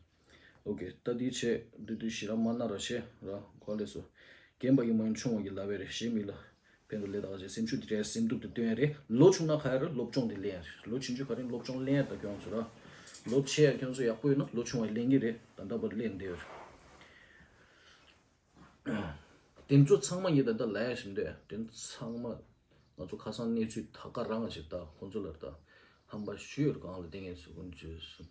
Okay. ད་འདི་བྱས་འདི་དུས་ཞེ་དྲག་མ་ན་ར་བྱས་ར་གོ་ལས་སོ། རྒན་པ་ཡིན་མ་ཡིན་ཆུང་བ་ཡིན་ལབ་པས་རེད། གཞན་མི་ལ་ཕན་ཐོགས་ལས་དག་ཅེས་སེམས་ཤུགས་འདི་འདྲའི་སེམས་སྡུག་འདི་སྟོན་ཡ་རེད། ལོ་ཆུང་ན་ག་ཡ་རེད། སློབ་སྦྱོང་འདི་ལེན་ཡ་རེད། ལོ་ཆུང་ཆུང་ག་རེ་སློབ་སྦྱོང་ལེན་ཡ་ད་ཁྱོད་ཚོ་ར། ལོ་ཆེ་ཡ་ཁྱོད་ཚོ་ཡག་པོ་ཡོད་ན་ལོ་ཆུང་བ་ལེན་གི་རེད། ད་ལྟ་བར་ལེན་བསྡད་ཡོད་རེད། དེ་ཚོ་ཚང་མ་ངས་ད་ལྟ་ལབ་ཡ་ཞིམ་འདོད། དེ་ཚང་མ་ང་ཚོ་ཁ་སང་གནས་ཚུལ་ད་ག་རང་ཞིག་ད་ཁོང་ཚོ་ལ་ད་ཧམ་པ་ཞུ་ཡོད་གང་ལ་བསྟན་ངེས་སུ་ཀུན་བཅོས་སུ།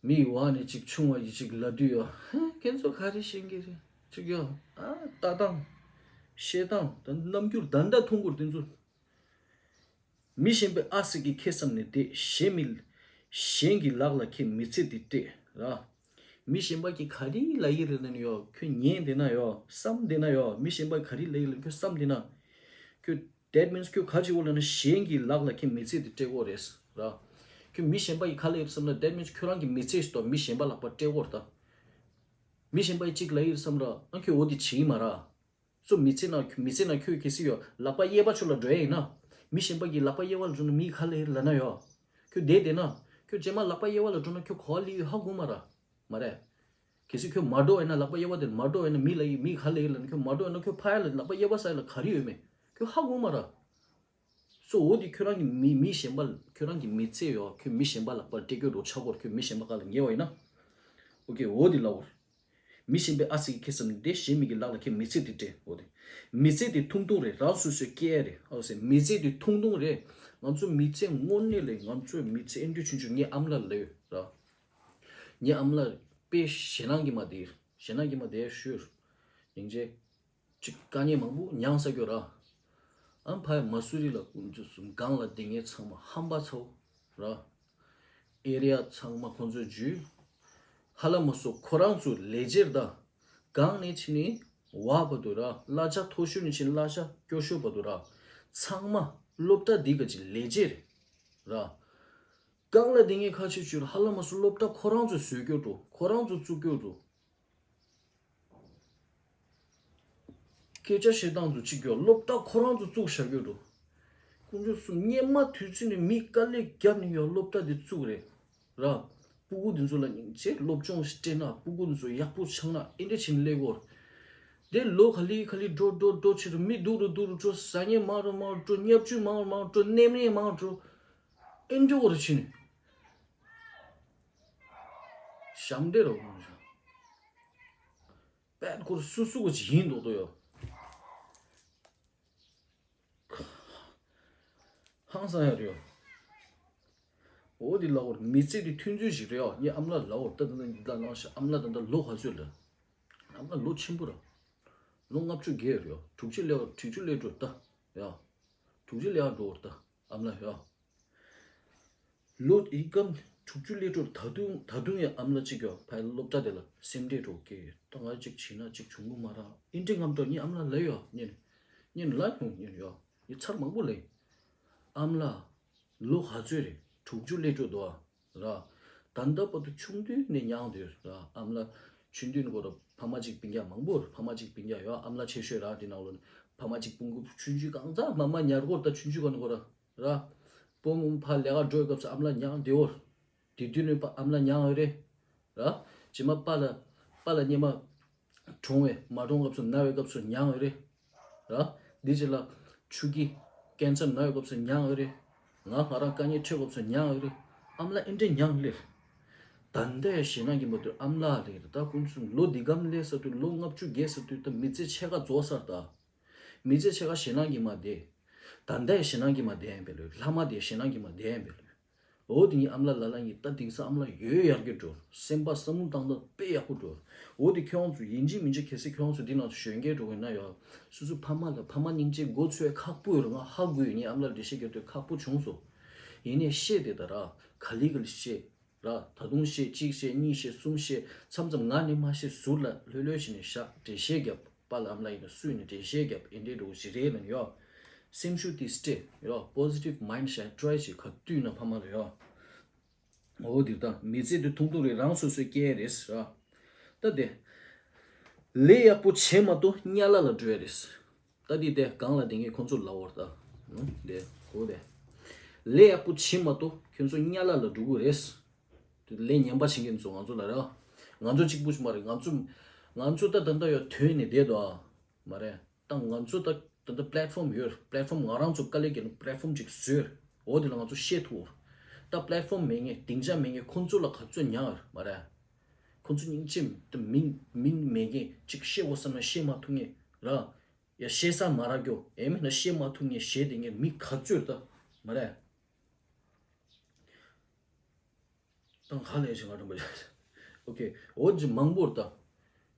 མི་ཡི་བ་ནས་ཅིག་ཆུང་བ་ཡི་ཅིག་ལ་དུས་ཡོ། ཧེ་ཁྱེད་ཚོ་ག་རེ་ཤེས་ཀྱི་རེད་ཅིག་ཡོ། ཨ་ལྟ་སྟངས། བཤད་སྟངས་ད་རྣམ་འགྱུར་ད་ལྟ་མཐོང་གོ་ར། དེ་ཚོ། མི་གཞན་པའི་ཨ་ཟིག་གིས་ཁེ་བསམ་ནས་བསྡད། གཞན་མི། གཞན་གྱི་ལག་ལ་ཁེ་མི་ཚེ་འདི་སྤྲད་ར། མི་གཞན་པ་གིས་ག་རེ་ལབ་ཡི་རེད་ན་ཡོ་ཁྱོད་ཉན་བསྡད་ན་ཡོ་བསམ་བསྡད་ན་ཡོ་མི་གཞན་པ་ག་རེ་ལབ་ཡི་རེད་ཁྱོད་བསམ་བསྡད་ན། ཁྱོད་that means ཁྱོད་ག་ཅི་བོ་ལབ་ན་གཞན་གྱི་ལག་ལ་ཁེ་མི་ཚེ་འདི་སྤྲད་གོ་རེད་ར། ཁྱོད་མི་གཞན་པ་གིས་ག་ལབ་ཡི་བསམ་ན་that means ཁྱོད་རང་གི་མི་ཚེ་ཞིག་ཏོ་མི་གཞན་པ་ལག་པ་སྤྲད་གོ་ར་ད། མི་གཞན་པ་གིས་གཅིག་ལབ་ཡི་བསམ་ར་ཨ་ཁྱོད་འོ་དེ་བྱེད་ཀྱི་མ་ར། སོ་མི་ཚེ་ནང་མི་ཚེ་ནང་ཁྱོད་གལ་སྲིད་ཡོ་ལག་པ་གཡས་པ་ཕྱོགས་ལ་འགྲོ་ཡ་ཡིན་ན། མི་གཞན་པ་གིས་ལག་པ་གཡས་པ་ལ་འགྲོ་ན་མི་ག་ལ་ཡིན་ལབ་ན་ཡོ། ཁྱོད་བསྡད་བསྡད་ན། ཁྱོད་རྗེས་མ་ལག་པ་གཡས་པ་ལ་འགྲོ་ན་ཁྱོད་གོ་བ་ལི་ཡོད་ཧ་གོ་མ་ར། མ་རེད། གལ་སྲིད་ཁྱོད་མ་འགྲོ་ཡིན་ན་ལག་པ་གཡས་པ་དེ་མ་འགྲོ་ཡིན་ན་མི་ལ་ཡི་མི་ག་ལ་ཡིན་ལབ་ན་ཁྱོད་མ་འགྲོ་ཡིན་ན་ཁྱོད་ཕ་ཡ་ལ་ལག་པ་གཡས་པ་ས་ཡ་ལ་ག་རེ་ཡོད་མེད་ཁྱོད་ཧ་གོ་མ་ར། སོ་འོ་དེ་ཁྱོད་རང་གི་མི་མི་གཞན་པ་ཁྱོད་རང་གི་མི་ཚེ་ཡོ་ཁྱོད་མི་གཞན་པ་ལག་པ་སྤྲད་རྒྱུ་འགྲོ་ཆག་གོ་ར་ཁྱོད་མི་གཞན་པ་ག་ལ་ཉེ་བ་ཡིན་ན། ཨོ་ཀེ་འོ་དེ་ལབ་གོ་ར། མི་གཞན་པའི་ཨ་ཟིག་གིས་ཁེ་བསམ་ནས་བསྡད། གཞན་མི་གི་ལག་ལ་ཁེ་མི་ཚེ་འདི་སྤྲད། འོ་དེ། མི་ཚེ་འདི་ཐུང་ཐུང་རེད། རང་སོ་སོས་སྐྱེལ་ཡ་རེད། ཨོ་སེ་མི་ཚེ་འདི་ཐུང་ཐུང་རེད། ང་ཚོ་མི་ཚེ་དངོས་གནས་ལས་ང་ཚོའི་མི་ཚེ་ཨེ་འདྲ་ཆུང་ཆུང་ངའི་ཨ་མ་ལགས་ལབ་ཡོད་ར། ངའི་ཨ་མ་ལགས་དཔེ་ཞེད་སྣང་གི་མ་བསྡད། ཞེད་སྣང་གི་མ་བསྡད་ཞུ། སྙིང་རྗེ། ཅིག་དཀའ་ངལ་མང་པོ་མྱངས་ས་གྱོ་ར། ཨ་ཕ་ཡ་མ་སུ་རི་ལ་ཀུན་སྤྱོད་གསུམ་སྒང་ལ་བསྡད་མཁན་ཚང་མ་ཧམ་པ་ཚ་བོ་ར། ཨེ་རི་ཡ་ཚང་མ་ཁོང་ཚོའི་རྒྱུད། ཧ་ལམ་སོ་ཁོ་རང་ཚོ་ལས་བྱེད་དང་། སྒང་ནས་ཕྱིན་ནས་བ་བར་དུ་ར། གླ་ཆ་མཐོ་ཤོས་ནས་ཕྱིན་གླ་ཆ་སྐྱོ་ཤོས་བར་དུ་ར། ཚང་མ་སློབ་གྲྭ་འདི་ག་ཅིག་ལས་བྱེད་རེད་ར། སྒང་ལ་བསྡད་མཁན་ཁ་ཤས་ཤིག་ཧ་ལམ་སོ་སློབ་གྲྭ་ཁོ་རང་ཚོས་བཟོས་སྐྱོ་འགྲོ། ཁོ་རང་ཚོས་བཙུགས་སྐྱོ་འགྲོ། སྐད་ཆ་བཤད་སྟངས་ཚོ་གཅིག་ཡོད། སློབ་གྲྭ་ཁོ་རང་ཚོ་བཙུགས་བཞག་གི་འགྲོ། དཀོན་མཆོག་གསུམ། སྔོན་མ་དུས་ཚོད་ནས་མི་དཀའ་ལས་བརྒྱབ་ནས་ཡང་སློབ་གྲྭ་དེ་བཙུགས་རེད་ར། སྤུ་གུ་འདི་ཚོ་ལ་སྙིང་རྗེ་སློབ་སྦྱོང་ཞིག་སྤྲད་ན་སྤུ་གུ་འདི་ཚོ་ཡག་པོ་ཆགས་ན་ཨེ་འདྲ་བྱས་ནས་སླེབས་ཡོད་རེད། དེ་ལོ་ག་ལེ་ག་ལེ་འགྲོ་འགྲོ་འགྲོ་ཕྱིར་མི་སྡུག་རུ་སྡུག་རུ་འགྲོ། ཟ་མཁན་མང་རུ་མང་རུ་འགྲོ། བརྙས་བཅོས་མང་རུ་མང་རུ་འགྲོ། རྣམ་གཡེང་མང་རུ་འགྲོ། ཨེ་འདྲ་བོ་རུ་ཕྱིན་ནས་ཞབས་འདྲེན་རུ་མང་རུ། པད་ཀོར་སུ་སུ་གོ་ཅི་ཡིན་མདོག་མདོག་ཡོད། ཧང་སང་ཡ་རེད་ཡོད། འོ་དེ་ལབ་དགོས་རེད། མི་ཚེ་འདི་ཐུང་ཐུང་ཞིག་རེད་ཡོད། ངས་ཨ་མ་ལགས་ལབ་དགོས་རེད། ད་ད་ད་འདི་ལ་ནང་ཞག་ཨ་མ་ལགས་ད་ད་ལོ་ག་ཚོད་རེད། ཨ་མ་ལགས་ལོ་ཆེན་པོ་རེད། ལོ་ལྔ་བཅུ་བརྒལ་རེད་ཡོད། དྲུག་ཅུ་སླེབས་དྲུག་ཅུ་སླེབས་འགྲོ་ད་ཡ། དྲུག་ཅུ་སླེབས་འགྲོ་ད་ཨ་མ་ལགས་ཡ། ལོ་ཡི་གམ་དྲུག་ཅུ་སླེབས་འགྲོ། ད་དུང་ད་དུང་ཡང་ཨ་མ་ལགས་གཅིག་ཡོད། ཕ་ཡུལ་སློབ་གྲྭ་དེ་ལ་སེམས་ཁྲལ་འགྲོ་གི། ད་ང་གཅིག་བྱས་ན་གཅིག་བྱུང་གི་མ་རེད། ཨེ་འདྲའི་ངམ་འགྲོ། ངའི་ཨ་མ་ལགས་ལབ་ཡོད། ཉིན་ཉིན་ལ་ཡོང་ཉིན་ཡོད། ངས་ཚར་མང་པོ་ལབ་ཡིན། ཨ་མ་ལགས་ལོ་ག་ཚོད་རེད། དྲུག་ཅུ་སླེབས་འགྲོ་འདུག་ཨ་ར། ད་ལྟ་བར་དུ་ཆུང་དུས་ནས་མྱངས་བསྡད་ཡོད་ར། ཨ་མ་ལགས་ཆུང་དུས་ནས་ཁོ་ར་ཕ་མ་གཅིག་སྤུན་ཀྱག་མང་པོ་ར། ཕ་མ་གཅིག་སྤུན་ཀྱག་ཡོད། ཨ་མ་ལགས་ཆེ་ཤོས་ར། དེ་ནང་ལོགས་ནས་ཕ་མ་གཅིག་སྤུན་ཀྱག་ཆུང་ཆུང་གང་ཚ་མ་མ་ཉར་གོ་ད་ཆུང་ཆུང་ག་ནས་ཁོ་ར། ར། སྤོ་མོ་ཕར་ལས་ཀ་འགྲོ་བའི་སྐབས་སུ་ཨ་མ་ལགས་མྱངས་བསྡད་ཡོད། དེ་དུས་ནས་ཕར་ཨ་མ་ལགས་མྱངས་ཡོད་རེད། ར། རྗེས་མ་པཱ་ལགས་པཱ་ལགས་སྔོན་མ་གྲོངས་བས་མ་གྲོངས་སྐབས་སུ་ན་བའི་སྐབས་སུ་མྱངས་ཡོད་རེད། ར། འདི་རྗེས་ལ་ཆུ་སྐྱི་ཀན་སར་ན་བའི་སྐབས་སུ་མྱངས་ཡོད་རེད། ང་ང་རང་དཀའ་ངལ་འཕྲད་སྐབས་སུ་མྱངས་ཡོད་རེད། ཨ་མ་ལགས་ཨེ་འདྲས་མྱངས་ལེར། ད་ལྟ་ཡང་ཞེད་སྣང་གིས་མ་དུས་ཨ་མ་ལགས་ལེར། ད་ཁོང་ཚོ་ལོ་འདི་གམ་སླེབས་ས་དུས་ལོ་ལྔ་བཅུ་བརྒལ་ས་དུས་ད་མི་ཚེ་ཕྱེད་ཀ་རྫོགས་ཚར་ད། མི་ཚེ་ཕྱེད་ཀ་ཞེད་སྣང་གིས་མ་བསྡད། ད་ལྟ་ཡང་ཞེད་སྣང་གིས་མ་བསྡད་ཡིན་པས་ལོས། ལྷག་མ་དེ་ཞེད་སྣང་གིས་མ་བསྡད་ཡིན་པས་ལོས། འོ་དེ་ངའི་ཨ་མ་ལགས་ལ་ལ་ངས་ད་དེང་སང་ཨ་མ་ལགས་ཡོད་ཡར་རྒྱས་འགྲོ། སེམས་པ་བསམ་བློ་བཏང་སྟངས་དཔེ་ཡག་པོ་འགྲོ། འོ་དེ་ཁྱོད་རང་ཚོ་ཡིན་གཅིག་མིན་གཅིག་གལ་སྲིད་ཁྱོད་རང་ཚོ་འདི་ནང་དུ་གཞོན་སྐྱེས་འགྲོ་གི་ན་ཡ། སོ་སོ་ཕ་མ་ལ་ཕ་མ་སྙིང་རྗེ་མགོ་ཚོས་ཁག་པོ་ཡོད་རེད། ང་ཧ་གོ་ཡོད། ངའི་ཨ་མ་ལགས་འགྲེལ་བཤད་རྒྱབ་དུས་ཁག་པོ་བྱུང་སོང་། ཡིན་ནའི་བཤད་དེ་ད་ར་ག་ལེ་ག་ལེ་བཤད་ར། ད་དུང་བཤད། གཅིག་བཤད། གཉིས་བཤད། གསུམ་བཤད། མཚམས་མཚམས་ང་ནི་མ་བཤད་ཟུར་ལ་ལྷོད་ལྷོད་བྱས་ནས་བཞག་འགྲེལ་བཤད་རྒྱབ། པཱ་ལགས་ཨ་མ་ལགས་ཡིན་ན་སུ་ཡིན་ན་འགྲེལ་བཤད་རྒྱབ། ཨེ་འདྲས་འགྲོ་གི་ཞིག་རེད་ལབ་ནས་ཡོ། སེམས་ཤུགས་དེ་སྤྲད་ཡོ། པོ་སི་ཊིབ་མའིན་ཌི་སེ་ཊི་ཊི་རའི་བྱེད་ག་དུས་ན་ཕ་མ་ལ་ཡོ། འོ་དེ་ད་མི་ཚེ་འདི་ཐུང་ཐུང་རེད། རང་སོ་སོས་སྐྱེལ་ཡ་རེད་ར། ད་དེ་ལས་ཡག་པོ་བྱེད་མ་གཏོགས་དམྱལ་བ་ལ་འགྲོ་ཡ་རེད། ད་དེ་དེ་གང་ལ་དེ་ངས་ཁོང་ཚོ་ལབ་པ་རེད་ད། ཨུ། དེ་གོ་དེ། ལས་ཡག་པོ་བྱེད་མ་གཏོགས་ཁྱོད་ཚོ་དམྱལ་བ་ལ་འགྲོ་གི་རེད། དེ་ལས་ངན་པ་བྱེད་མཁན་ཚོ་ང་ཚོ་ལ་རེད། ང་ཚོ་གཅིག་པུ་ཞིག་མ་རེད། ང་ཚོ་ང་ཚོ་ད་ད་ལྟ་ཡོད་ཐོན་ནས་བསྡད་འདུག་ཨ། མ་རེད། ད་ང་ཚོ་ད་ད་ལྟ་པི་ལེཊ་ཕོམ་ཡོད། པི་ལེཊ་ཕོམ་ང་རང་ཚོ་དཀའ་ལས་བརྒྱབ་ནས་པི་ལེཊ་ཕོམ་ཅིག་བཟོས། འོ་དེ་ལ་ང་ཚོ་བཤད་ཐུབ། ད་པི་ལེཊ་ཕོམ་མེད་མཁན་སྡིངས་ཆ་མེད་མཁན་ཁོང་ཚོ་ལ་ག་ཚོད་མྱངས་ཡོད་མ་རེད། ཁོང་ཚོ་སྙིང་རྗེ་ད་མིན་མིན་མེད་མཁན་ཅིག་བཤད་དགོས་བསམ་ན་བཤད་མ་ཐུབ་མཁན་ར། ཡ་བཤད་ས་མ་རག་རྒྱུ་ཨེ་མིན་ན་བཤད་མ་ཐུབ་མཁན་བཤད་དེ་མཁན་མི་ག་ཚོད་ད་མ་རེད། ད་ག་ལས་བྱེད་ང་རང་པ། ཨོ་ཁེ། འོ་ཅི་མང་པོར་ད།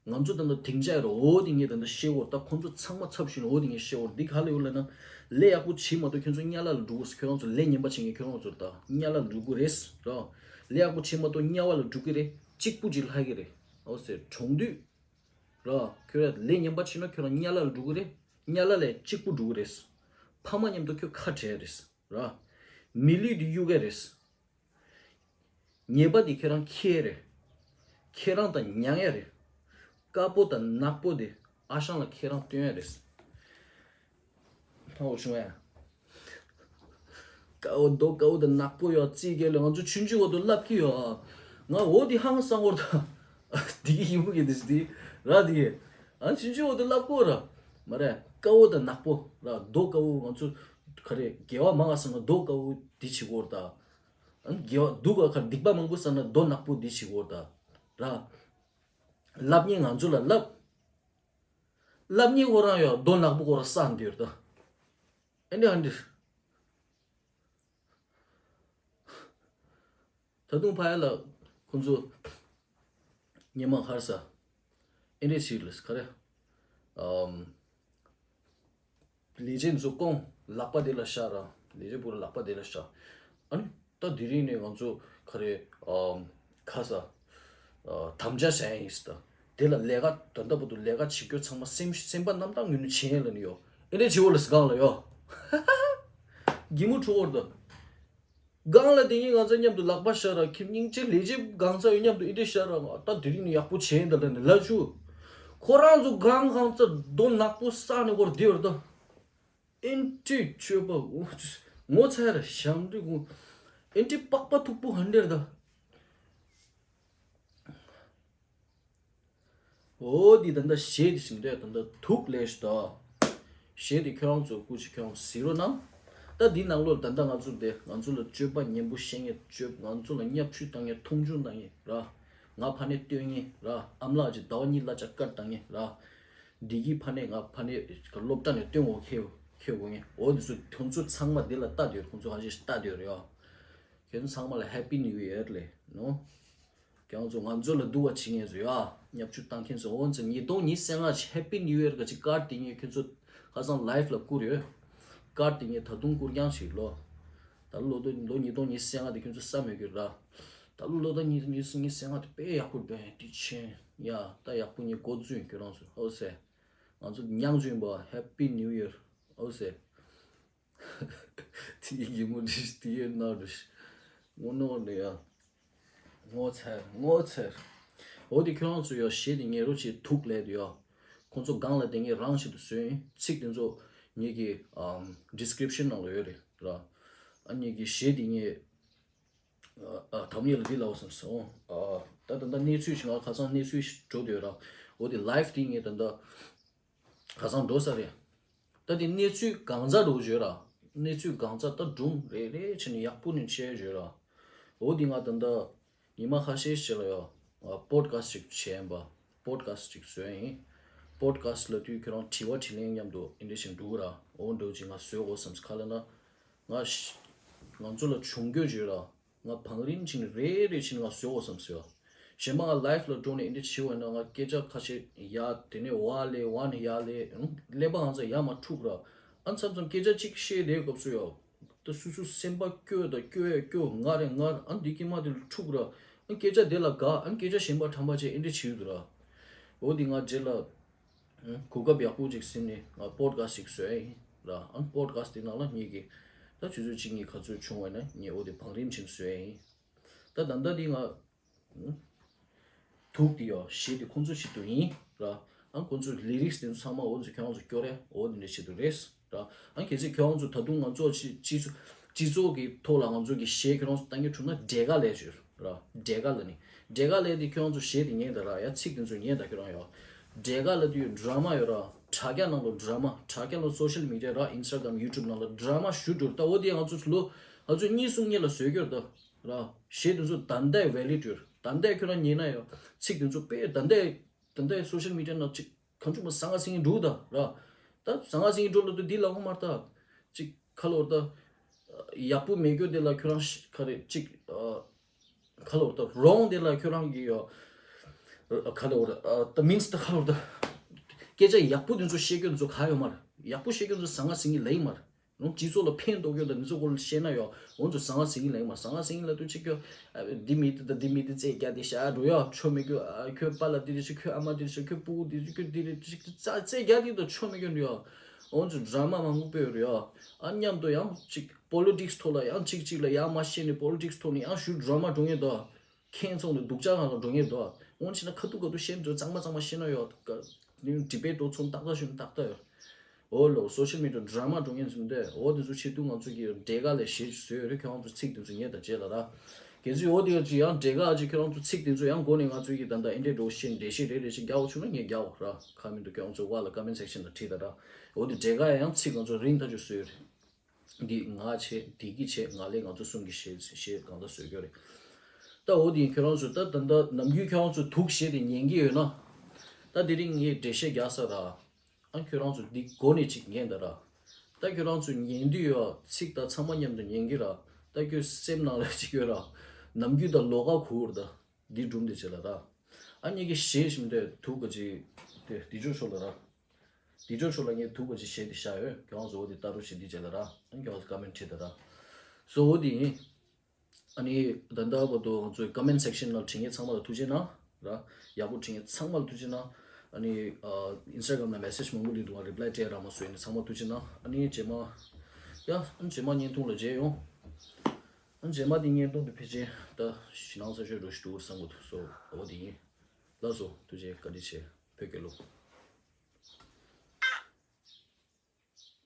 ང་ཚོ་ད་ལྟ་སྡིངས་ཆ་ཡོད་རེད། འོ་དེ་ངས་ད་ལྟ་བཤད་འོར་ད་ཁོང་ཚོ་ཚང་མ་ཚབ་ཞུས་ནས་འོ་དེ་ངས་བཤད་འོར་འདི་ག་ལས་ཡོད་ལབ་ན། ལས་ཡག་པོ་བྱེད་མ་གཏོགས་ཁྱོད་ཚོ་དམྱལ་བ་ལ་འགྲོ་དགོས། ཁྱོད་རང་ཚོ་ལས་ངན་པ་བྱེད་མཁན་ཁྱོད་རང་ཚོ་ད་དམྱལ་བ་ལ་འགྲོ་དགོས་རེད་ར། ལས་ཡག་པོ་བྱེད་མ་གཏོགས་དམྱལ་བ་ལ་འགྲོ་གི་རེད། གཅིག་པུ་ཅིག་ལྷག་གི་རེད། འོ་ཟེར་གྲོངས་དུས་ར། ཁྱོད་རང་ལས་ངན་པ་བྱེད་ན་ཁྱོད་རང་དམྱལ་བ་ལ་འགྲོ་གི་རེད། དམྱལ་བ་ལས་གཅིག་པུ་འགྲོ་གི་རེད། ཕ་མ་མཉམ་དུ་ཁྱོད་ཁ་བྲལ་རེད་ར། མི་ལུས་འདི་གཡུག་གི་རེད། ཉེས་པ་འདི་ཁྱེད་རང་ཁྱེར་རེད། ཁྱེད་རང་དང་མྱང་ཡ་རེད། དཀར་པོ་དང་ནག་པོ་འདི་ཨ་ཞང་ལ་ཁྱེད་རང་སྟོན་ཡ་རེད། ཧ་གོ་བྱུང་ངས། དཀར་པོ་རྡོ་དཀར་པོ་དང་ནག་པོ་ཡོད་རྩིས་རྒྱལ་ལ་ང་ཚོ་ཆུང་ཆུང་འོག་ཏུ་བསླབ་ཀྱི་ཡོད། ང་འོ་འདི་ཧང་སང་བོར་ད། འདི་གི་ཡིན་པོ་གི་འདི་འདི་ར་འདི་གི། ཨ་ཆུང་ཆུང་འོག་ཏུ་བསླབ་ཀྱི་ཡོད་ར། མ་རེད། དཀར་པོ་དང་ནག་པོ་ར་རྡོ་དཀར་པོ་ང་ཚོ་ག་རེ་དགེ་བ་མང་བ་བསགས་ན་རྡོ་དཀར་པོ་འདི་བྱེད་དགོས་ར་ད། ཨ་ནི་དགེ་བ་སྡུག་ག་ཁར་སྡིག་པ་མང་པོ་བསགས་ན་རྡོ་ནག་པོ་འདི་བྱེད་དགོས་ད། ར། བསླབ་མཁན་ང་ཚོ་ལ་བསླབ། བསླབ་མཁན་ཁོ་རང་ཡང་རྡོ་ནག་པོ་ཁོ་རང་བསགས་འདིར་ད། ཨེ་འདྲ་ཨ་འདྲ། ད་དུང་ཕ་ཡ་ལ་ཁོ་ཚོ་ཉི་མ་ཁར་ས་ཨེ་འདྲ་ཞིག་ལ་ཁ་རེ། ཨམ། ལས་བྱེད་ཚོ་སྐོང་ལག་པ་དེ་ལ་བཞག་ར། ལས་བྱེད་པུ་ར་ལག་པ་དེ་ལ་བཞག་ཨ་ནི་ད་དེ་རིང་ནས་ང་ཚོ་ག་རེ་ཨམ་ཁ་ས་ཨ་དམ་བཅའ་བྱས་ཡིན་ཟེར། ད་དེ་ལ་ལས་ཀ་ད་ལྟ་བར་དུ་ལས་ཀ་བྱེད་རྒྱུ་ཚང་མ་སེམས་སེམས་པ་རྣམ་དག་ངོས་ནས་བྱས་ཡིན་ལབ་ནི་ཡོ། ཨེ་འདྲ་བྱེད་འོ་ལ་སྒང་ལ་ཡོ། གི་མུ་འཁྲུག་འོར་ད། སྒང་ལ་དེ་ངས་ང་ཚོ་མཉམ་དུ་ལག་པ་བཞག་ར་ཁྱིམ་སྙིང་རྗེ་ལས་བྱེད་སྒང་ཚ་ཡོད་མཉམ་དུ་ཨེ་འདྲ་བཞག་ར་ང་ད་དེ་རིང་ནས་ཡག་པོ་བྱས་ཡིན་ད་ལབ་ནས་ལབ་བཅུག་ཁོ་རང་ཚོ་སྒང་གང་ཚ་རྡོ་ནག་པོ་བསགས་ནས་འོར་དེ་འོར་ད། ཨེན་ཏི་ཆོས་པ་ངོ་ཚ་ར་ཞམ་འདྲི་གུ་ཨེན་ཏི་པགས་པ་མཐུག་པོ་ཧན་འདྲེར་ད། འོ་འདི་ད་ལྟ་གཞས་འདི་ཞིག་འདོད་ད་ལྟ་དུག་ལས་ཤི་ད། གཞས་འདི་ཁྱོད་རང་ཚོ་སྐུ་མཁྱེན་ཁྱོད་རང་གཟིགས་རོགས་གནང་། ད་འདི་ནང་ལོགས་ད་ལྟ་ང་ཚོ་འདི་ང་ཚོ་ལ་སྤྱོད་པ་ངན་པོ་བཤད་མཁན་སྤྱོད་ང་ཚོ་ལ་བརྙས་བཅོས་བཏང་མཁན་མཐོང་ཆུང་བཏང་མཁན་ར། ང་ཕ་ནས་སྟོན་མཁན་ར་ཨམ་ལགས་ཀྱི་ཟླ་བ་གཉིས་གླ་ཆ་བཀར་བཏང་མཁན་ར། འདི་གི་ཕ་ནས་ང་ཕ་ནས་སློབ་གྲྭ་ནས་སྟོན་འོ་ཁེ་ཁེ་འོ་ངེ་འོ་འདི་ཚོ་ཁྱོད་ཚོ་ཚང་མ་འདི་ལ་ལྟ་དེ་ཁོང་ཚོ་གང་ཞིག་ལྟ་དེ་རེད་ཨ། ཁྱོད་ཚོ་ཚང་མ་ལ་Happy New Year ལེ་ནོ། ཁྱོད་ཚོ་ང་ཚོ་ལ་སྡུག་པ་བྱེད་མཁན་ཚོ་ཡ་བརྙས་བཅོས་བཏང་མཁན་ཚོ་འོ་ཚོ་ཉིས་སྟོང་ཉི་ཤུ་རྩ་ལྔ་Happy New Year ག་ཅིག་ཀར་དེ་ངས་ཁྱོད་ཚོ་ཁ་སང་live ལ་བསྐུར་ཡོད། ཀར་དེ་ངས་ད་དུང་བསྐུར་རྐྱང་ཞིག་ལོ། ད་ལོ་ལོ་ལོ་ཉིས་སྟོང་ཉི་ཤུ་རྩ་ལྔ་དེ་ཁྱོད་ཚོ་བསམ་ཡོད་ཀྱི་ར། ད་ལོ་ལོ་ད་ཉིས་སྟོང་ཉི་ཤུ་རྩ་ལྔ་དེ་དཔེ་ཡག་པོ་འདོན་དེ་ཆེན་ཡ་ད་ཡག་པོ་ཉིད་འགོ་འཛུགས་ཁྱོད་རང་ཚོ་ཨོ་སེ། ང་ཚོ་མྱང་ཚོ་ཡིན་པ་Happy New Year ཨོ་སེ། དེ་ཡི་གི་མོ་དྲིས་དེ་ཡོད་ན་དྲིས། ངོ་ནོ་ནི་ཡ། ངོ་ཚར་ངོ་ཚར། འོ་དེ་ཁྱོད་རང་ཚོ་ཡོ་གཞས་དེ་ཉན་རོགས་བྱེད་ཐུག་ལས་དེ་ཡོ། ཁོང་ཚོ་སྒང་ལ་དེ་ངས་རང་བཞིན་དུ་བཟོས་ཡིན་ཚིག་དེ་ཚོ་ངེད་ཀྱི་ཨམ་description ནང་ལ་ཡོད་རེད་ར། ཨ་ནི་གི་གཞས་དེ་ངས་ཨ་ཨ་དམ་ཉེ་ལ་འདི་ལབ་བསམ་སོང་། ཨ་ད་ད་ལྟ་གནས་ཚུལ་ཞིག་ང་ཁ་སང་གནས་ཚུལ་ཞིག་འགྲོ་འདོད་ར། འོ་དེ་ལའིབ་དེ་ངས་ད་ལྟ་ཁ་སང་འགྲོ་ས་རེད། ད་དེ་གནས་ཚུལ་གང་ཚ་འགྲོ་བརྗོད་ར། གནས་ཚུལ་གང་ཚ་ད་སྒྲུང་རེ་རེ་བྱས་ནས་ཡག་པོ་ནས་བཤད་བརྗོད་ར། འོ་དེ་ང་ད་ལྟ་ཉི་མ་ཁ་ཤས་ཤིག་ལ་ཡོ། པོ་ཌི་ཁ་སི་ཊི་ཅིག་བྱས་ཡིན་པ། པོ་ཌི་ཁ་སི་ཊི་ཅིག་བཟོས་ཡིན། པོ་ཌི་ཁ་སི་ཊི་ལབ་དུས་ཁྱོད་རང་དྲི་བ་དྲིས་ལན་མཉམ་དུ་ཨིན་འདྲ་ཞིག་འགྲོ་གི་ར། འོ་འགྲོ་ཅིག་ང་བཟོས་དགོས་བསམ་སོང་ག་ལབ་ན། ང་ཤ་ང་ཚོ་ལ་བྱུང་རྒྱུ་བརྗོད་ར། ང་བང་རིམ་ཕྱིན་རེ་རེ་ཕྱིན་ང་བཟོས་འོ་བསམ་ཟེར་བ། གཞན་པ་ང་ལའིབ་ལ་འགྲོ་ནས་ཨིན་དྲ་བྱེད་འོ་ན་ང་སྐད་ཆ་ཁ་ཤས་ཡ་དེ་ནས་ཝ་ལས་ཝ་ནས་ཡ་ལས་ཀླད་པ་ང་ཚོ་ཡ་མ་འཁྲུག་ར། ཨ་མཚམས་མཚམས་སྐད་ཆ་གཅིག་བཤད་དེའི་སྐབས་སུ་ཡ། ད་སུ་སུ་སེམས་པ་སྐྱོ་ད་སྐྱོ་ཡ་སྐྱོ་ང་རེ་ང་རེ་ཨ་འདི་ཀྱི་མ་དེ་ལ་འཁྲུག་ར། ཨ་སྐད་ཆ་དེ་ལ་དགའ་ཨ་སྐད་ཆ་གཞན་པ་ཁྲམ་པ་བྱས་ཨིན་དྲ་བྱེད་ཡོད་དུ་ར། འོ་འདི་ང་རྗེས་ལ། གོ་སྐབས་ཡག་པོ་ཅིག་ཟིན་ནས་ང་པོ་ཌི་ཁ་སི་ཊི་ཅིག་བཟོས་ཡིན་ར། ཨ་པོ་ཌི་ཁ་སི་ཊི་དེ་ནང་ལ་ངེད་ཀྱི་ད་ཆུ་ཚོད་གཅིག་གཉིས་ག་ཚོད་བྱུང་བ་ན་ངས་འོ་དེ་བང་རིམ་ཕྱིན་བཟོས་ཡིན། ད་ད་ལྟ་འདི་ང་དུག་དེ་ཡོ་གཞས་དེ་ཁོང་ཚོ་ཞིག་ཏུ་ཡིན་ར། ཨ་ཁོང་ཚོ་ལི་རིག་སི་དེ་ཚོ་ཚང་མ་འོ་ཚོ་ཁྱོད་རང་ཚོ་སྐྱོ་རེ་འོ་དེ་འདྲ་ཞིག་ཏུ་རེད། ར། ཨ་གལ་སྲིད་ཁྱོད་རང་ཚོ་ད་དུང་ང་ཚོ་སྤྱི་སྤྱི་ཚོགས་སྤྱི་ཚོགས་ཀྱི་ཐོག་ལ་ང་ཚོ་གི་གཞས་ཁྱོད་རང་ཚོ་བཏང་གི་འཁྲུག་ན་འབྲས་དཀར་ལས་བྱོས་ར། འབྲས་དཀར་ལ་ནི་འབྲས་དཀར་ལས་དེ་ཁྱོད་རང་ཚོ་གཞས་དེ་ཉན་ད་ར་ཡ་ཚིག་དེ་ཚོ་ཉན་ད་ཁྱོད་རང་ཡོ། འབྲས་དཀར་ལ་དུ་ཡོད་ཌ་ར་མ་ཡོད་ར། དྲ་རྒྱ་ནང་ལོ་ཌ་ར་མ་དྲ་རྒྱ་ལོ་སོ་ཤལ་མི་ཌི་ཡ་ར་ཨིན་སི་ཊ་གྷ་རམ་ཡུ་ཊུབ་ནང་ལ་ཌ་ར་མ་ཞུ་འགྲོ་ད་འོ་དེ་ང་ཚོ་ལོ་ང་ཚོ་གཉིས་གསུམ་གཉིས་ལ་བཟོས་གྱུར་ད་ར། གཞས་དེ་ཚོ་ད་ལྟའི་ཝེ་ལིཌ་ཡོད་ད་ལྟའི་ཁྱོད་རང་ཉན་ན་ཡོ་ཚིག་དེ་ཚོ་དཔེ་ད་ལྟའི་ད་ལྟའི་སོ་ཤལ་མི་ཌི་ཡ་ནང་ཅིག་གང་བྱུང་མ་ཟང་ང་ཟིང་གི་འདུག་ད་ར། ད་ཟང་ང་ཟིང་གི་འགྲོ་ལ་དུ་འདི་ལ་ཧོ་མར་ད། ཅིག་ཁ་ལོར་ད། ཡག་པོ་མེད་རྒྱུ་དེ་ལ་ཁྱོད་རང་ཤ་ག་རེ་ཅིག་ཁ་ལོར་ད་རོང་དེ་ལ་ཁྱོད་རང་གི་ཡོ། ཁ་ལོར་ད་མིན་སི་ད་ཁ་ལོར་ད། སྐད་ཆ་ཡག་པོ་དེ་ཚོ་བཤད་རྒྱུ་དེ་ཚོ་ག་ཡོད་མར། ཡག་པོ་བཤད་རྒྱུ་དེ་ཚོ་ཟང་ང་ཟིང་གི་ལེ་ཡིན་མར། ནོ་སྤྱི་ཚོགས་ལ་ཕན་ཐོགས་ཡོད་ད་མི་ཚོ་སྐོར་ལ་བཤད་ན་ཡོ། འོ་ཚོ་ཟང་ང་ཟིང་ལེང་མ་ཟང་ང་ཟིང་ལ་དུ་ཆེ་ཁྱོད། འདི་མི་དེ་ད་འདི་མི་དེ་རྩེ་རྒྱ་དེ་ཤ་རུ་ཡོ་ཆོ་མི་ཁྱོད་ཨ་ཁྱོད་པ་ལ་དེ་རེ་ཤི་ཁྱོད་ཨ་མ་དེ་རེ་ཤི་ཁྱོད་པུ་དེ་རེ་ཤི་ཁྱོད་དེ་རེ་ཤི་རྩ་རྩེ་རྒྱ་དེ་ད་ཆོ་མི་ཁྱོད་རུ་ཡོ། འོ་ཚོ་ཌ་ར་མ་མང་པོ་སྤེལ་རུ་ཡོ། ཨ་མཉམ་དུ་ཡང་ཅིག་པོ་ལི་ཊིག་སི་ཐོག་ལ་ཡང་ཅིག་ཅིག་ལ་ཡང་མ་ཤེས་ནས་པོ་ལི་ཊིག་སི་ཐོག་ནས་ཡང་ཞུ་ཌ་ར་མ་འགྲོ་ངེས་དོ། ཁྱེད་ཚོ་ལ་སྡུག་ཅག་ང་ལ་འགྲོ་ངེས་དོ། འོ་ཕྱིན་ན་ཁ་ཐུག་ཁ་ཐུག་བཤད་འདོད་གཙང་མ་གཙང་མ་བཤད་ན་ཡོད། ཌི་བེ་ཊི་འགྲོ་ཚོང་ཏག་ཏག་ཞུ་ན་ཏག་ཏག་ཡོད། འོ་ལོ་སོ་ཤལ་མི་ཌི་ཡ་ཌ་ར་མ་འགྲོ་ངེས་ཟིན་ཏེ་འོ་དེ་ཚོ་བྱེད་དུས་ང་ཚོ་གི་འབྲས་དཀར་ལས་གཞས་བཟོས་ཡོད་རེད། ཁྱོད་རང་ཚོ་ཚིག་དེ་ཚོ་ཉན་ད་བྱས་ལ་ར། གལ་སྲིད་འོ་དེ་ཅི་ཡང་འབྲས་དཀར་ཅི་ཁྱོད་རང་ཚོ་ཚིག་དེ་ཚོ་ཡང་མགོ་ནས་ང་ཚོ་གི་ད་ལྟ་ཨེ་འདྲས་འགྲོ་བཞིན་འགྲེལ་བཤད་རེ་རེ་ཞིག་རྒྱག་འོ་བྱུང་ན་ངས་རྒྱག་འོ་ར། ཁ་མི་འདུག་ཁྱོད་རང་ཚོ་བ་ལ་ཀ་མེན་ཊི་སེག་ཤན་ལ་བྲིས་ད་ར། འོ་དེ་འབྲས་དཀར་ཡང་ཚིག་ང་ཚོ་རིང་ཐག་ཆོད་བཟོས་ཡོད་རེད། འདི་ང་བྱས་འདི་གི་བྱས་ང་ལས་ང་ཚོ་གསུམ་གྱི་བྱས་བྱས་གང་ལྟར་བཟོས་རྒྱུ་རེད། ད་འོ་དེ་ཁྱོད་རང་ཚོ་ད་ད་ལྟ་ནམ་རྒྱུན་ཁྱོད་རང་ཚོ་དུག་བྱས་ཏེ་ཉན་གྱི་ཡོད་ན། ད་དེ་རིང་ངས་འགྲེལ་བཤད་རྒྱག་ས་ར། ཨ་ཁྱོད་རང་ཚོ་འདི་མགོ་ནས་ཅིག་ཉན་ད་ར། ད་ཁྱོད་རང་ཚོ་ཉན་དུས་ཡོད་ཚིག་ད་ཚང་མ་མཉམ་དུ་ཉན་གྱི་ར། ད་ཁྱོད་སེམས་ནང་ལ་ཅིག་ཡོད་ར། ནམ་རྒྱུན་ད་ལོགས་ཀ་གུར་ད། འདི་སྒྲུང་འདི་བྱེད་ལ་ར། ཨ་མྱེས་ཀྱི་ཞེ་ཞིམ་དེ་དུག་ག་ཅི། དེ་དེ་ཅོ་ཆོ་ལ་ར། དེ་ཅོ་ཆོ་ལ་ངས་དུག་ག་ཅི་ཞེ་དེ་བཞག་ཡོད། ཁྱོད་རང་ཚོ་འོ་དེ་ལྟ་རོགས་བྱེད་འདི་བྱེད་ལ་ར། ཨ་ཁྱོད་རང་ཚོ་ཀ་མེན་ཊི་བྲིས་ད་ར། སོ་འོ་དེ་ཡིན། ཨ་ནི་ད་ལྟ་བར་དུ་ང་ཚོའི་ཀ་མེན་ཊི་སེག་ཤན་ནང་བྲིས་མཁན་ཚང་མ་ལ་ཐུགས་རྗེ་གནང་། ར། ཡག་པོ་བྲིས་མཁན་ཚང་མ་ལ་ཐུགས་རྗེ་གནང་། ཨ་ནི་ཨ་ཨིན་སི་ཊ་གྷ་རམ་ལ་མེ་སེ་ཇི་མང་པོ་སླེབས་འདུག་ང་རི་པི་ལའི་སྤྲད་རག་མ་སོང་། ཡིན་ནའི་ཚང་མ་ཐུགས་རྗེ་གནང་། ཨ་ནི་རྗེས་མ། ཡ་ཨ་ནི་རྗེས་མ་བརྙན་ཐུང་ལ་མཇལ་ཡོང་། ཨ་ནི་རྗེས་མ་དེ་བརྙན་ཐུང་དེ་ཕལ་ཆེར་ད་ཞེད་སྣང་ཚ་ཤོས་འགྲོ་ཞིག་འདུག་བསམ་གྱི་འདུག་སོ་འོ་དེ་ཡིན། ལགས་སོ་ཐུགས་རྗེ་བཀའ་དྲིན་ཆེ། བོད་རྒྱལ་ལོ།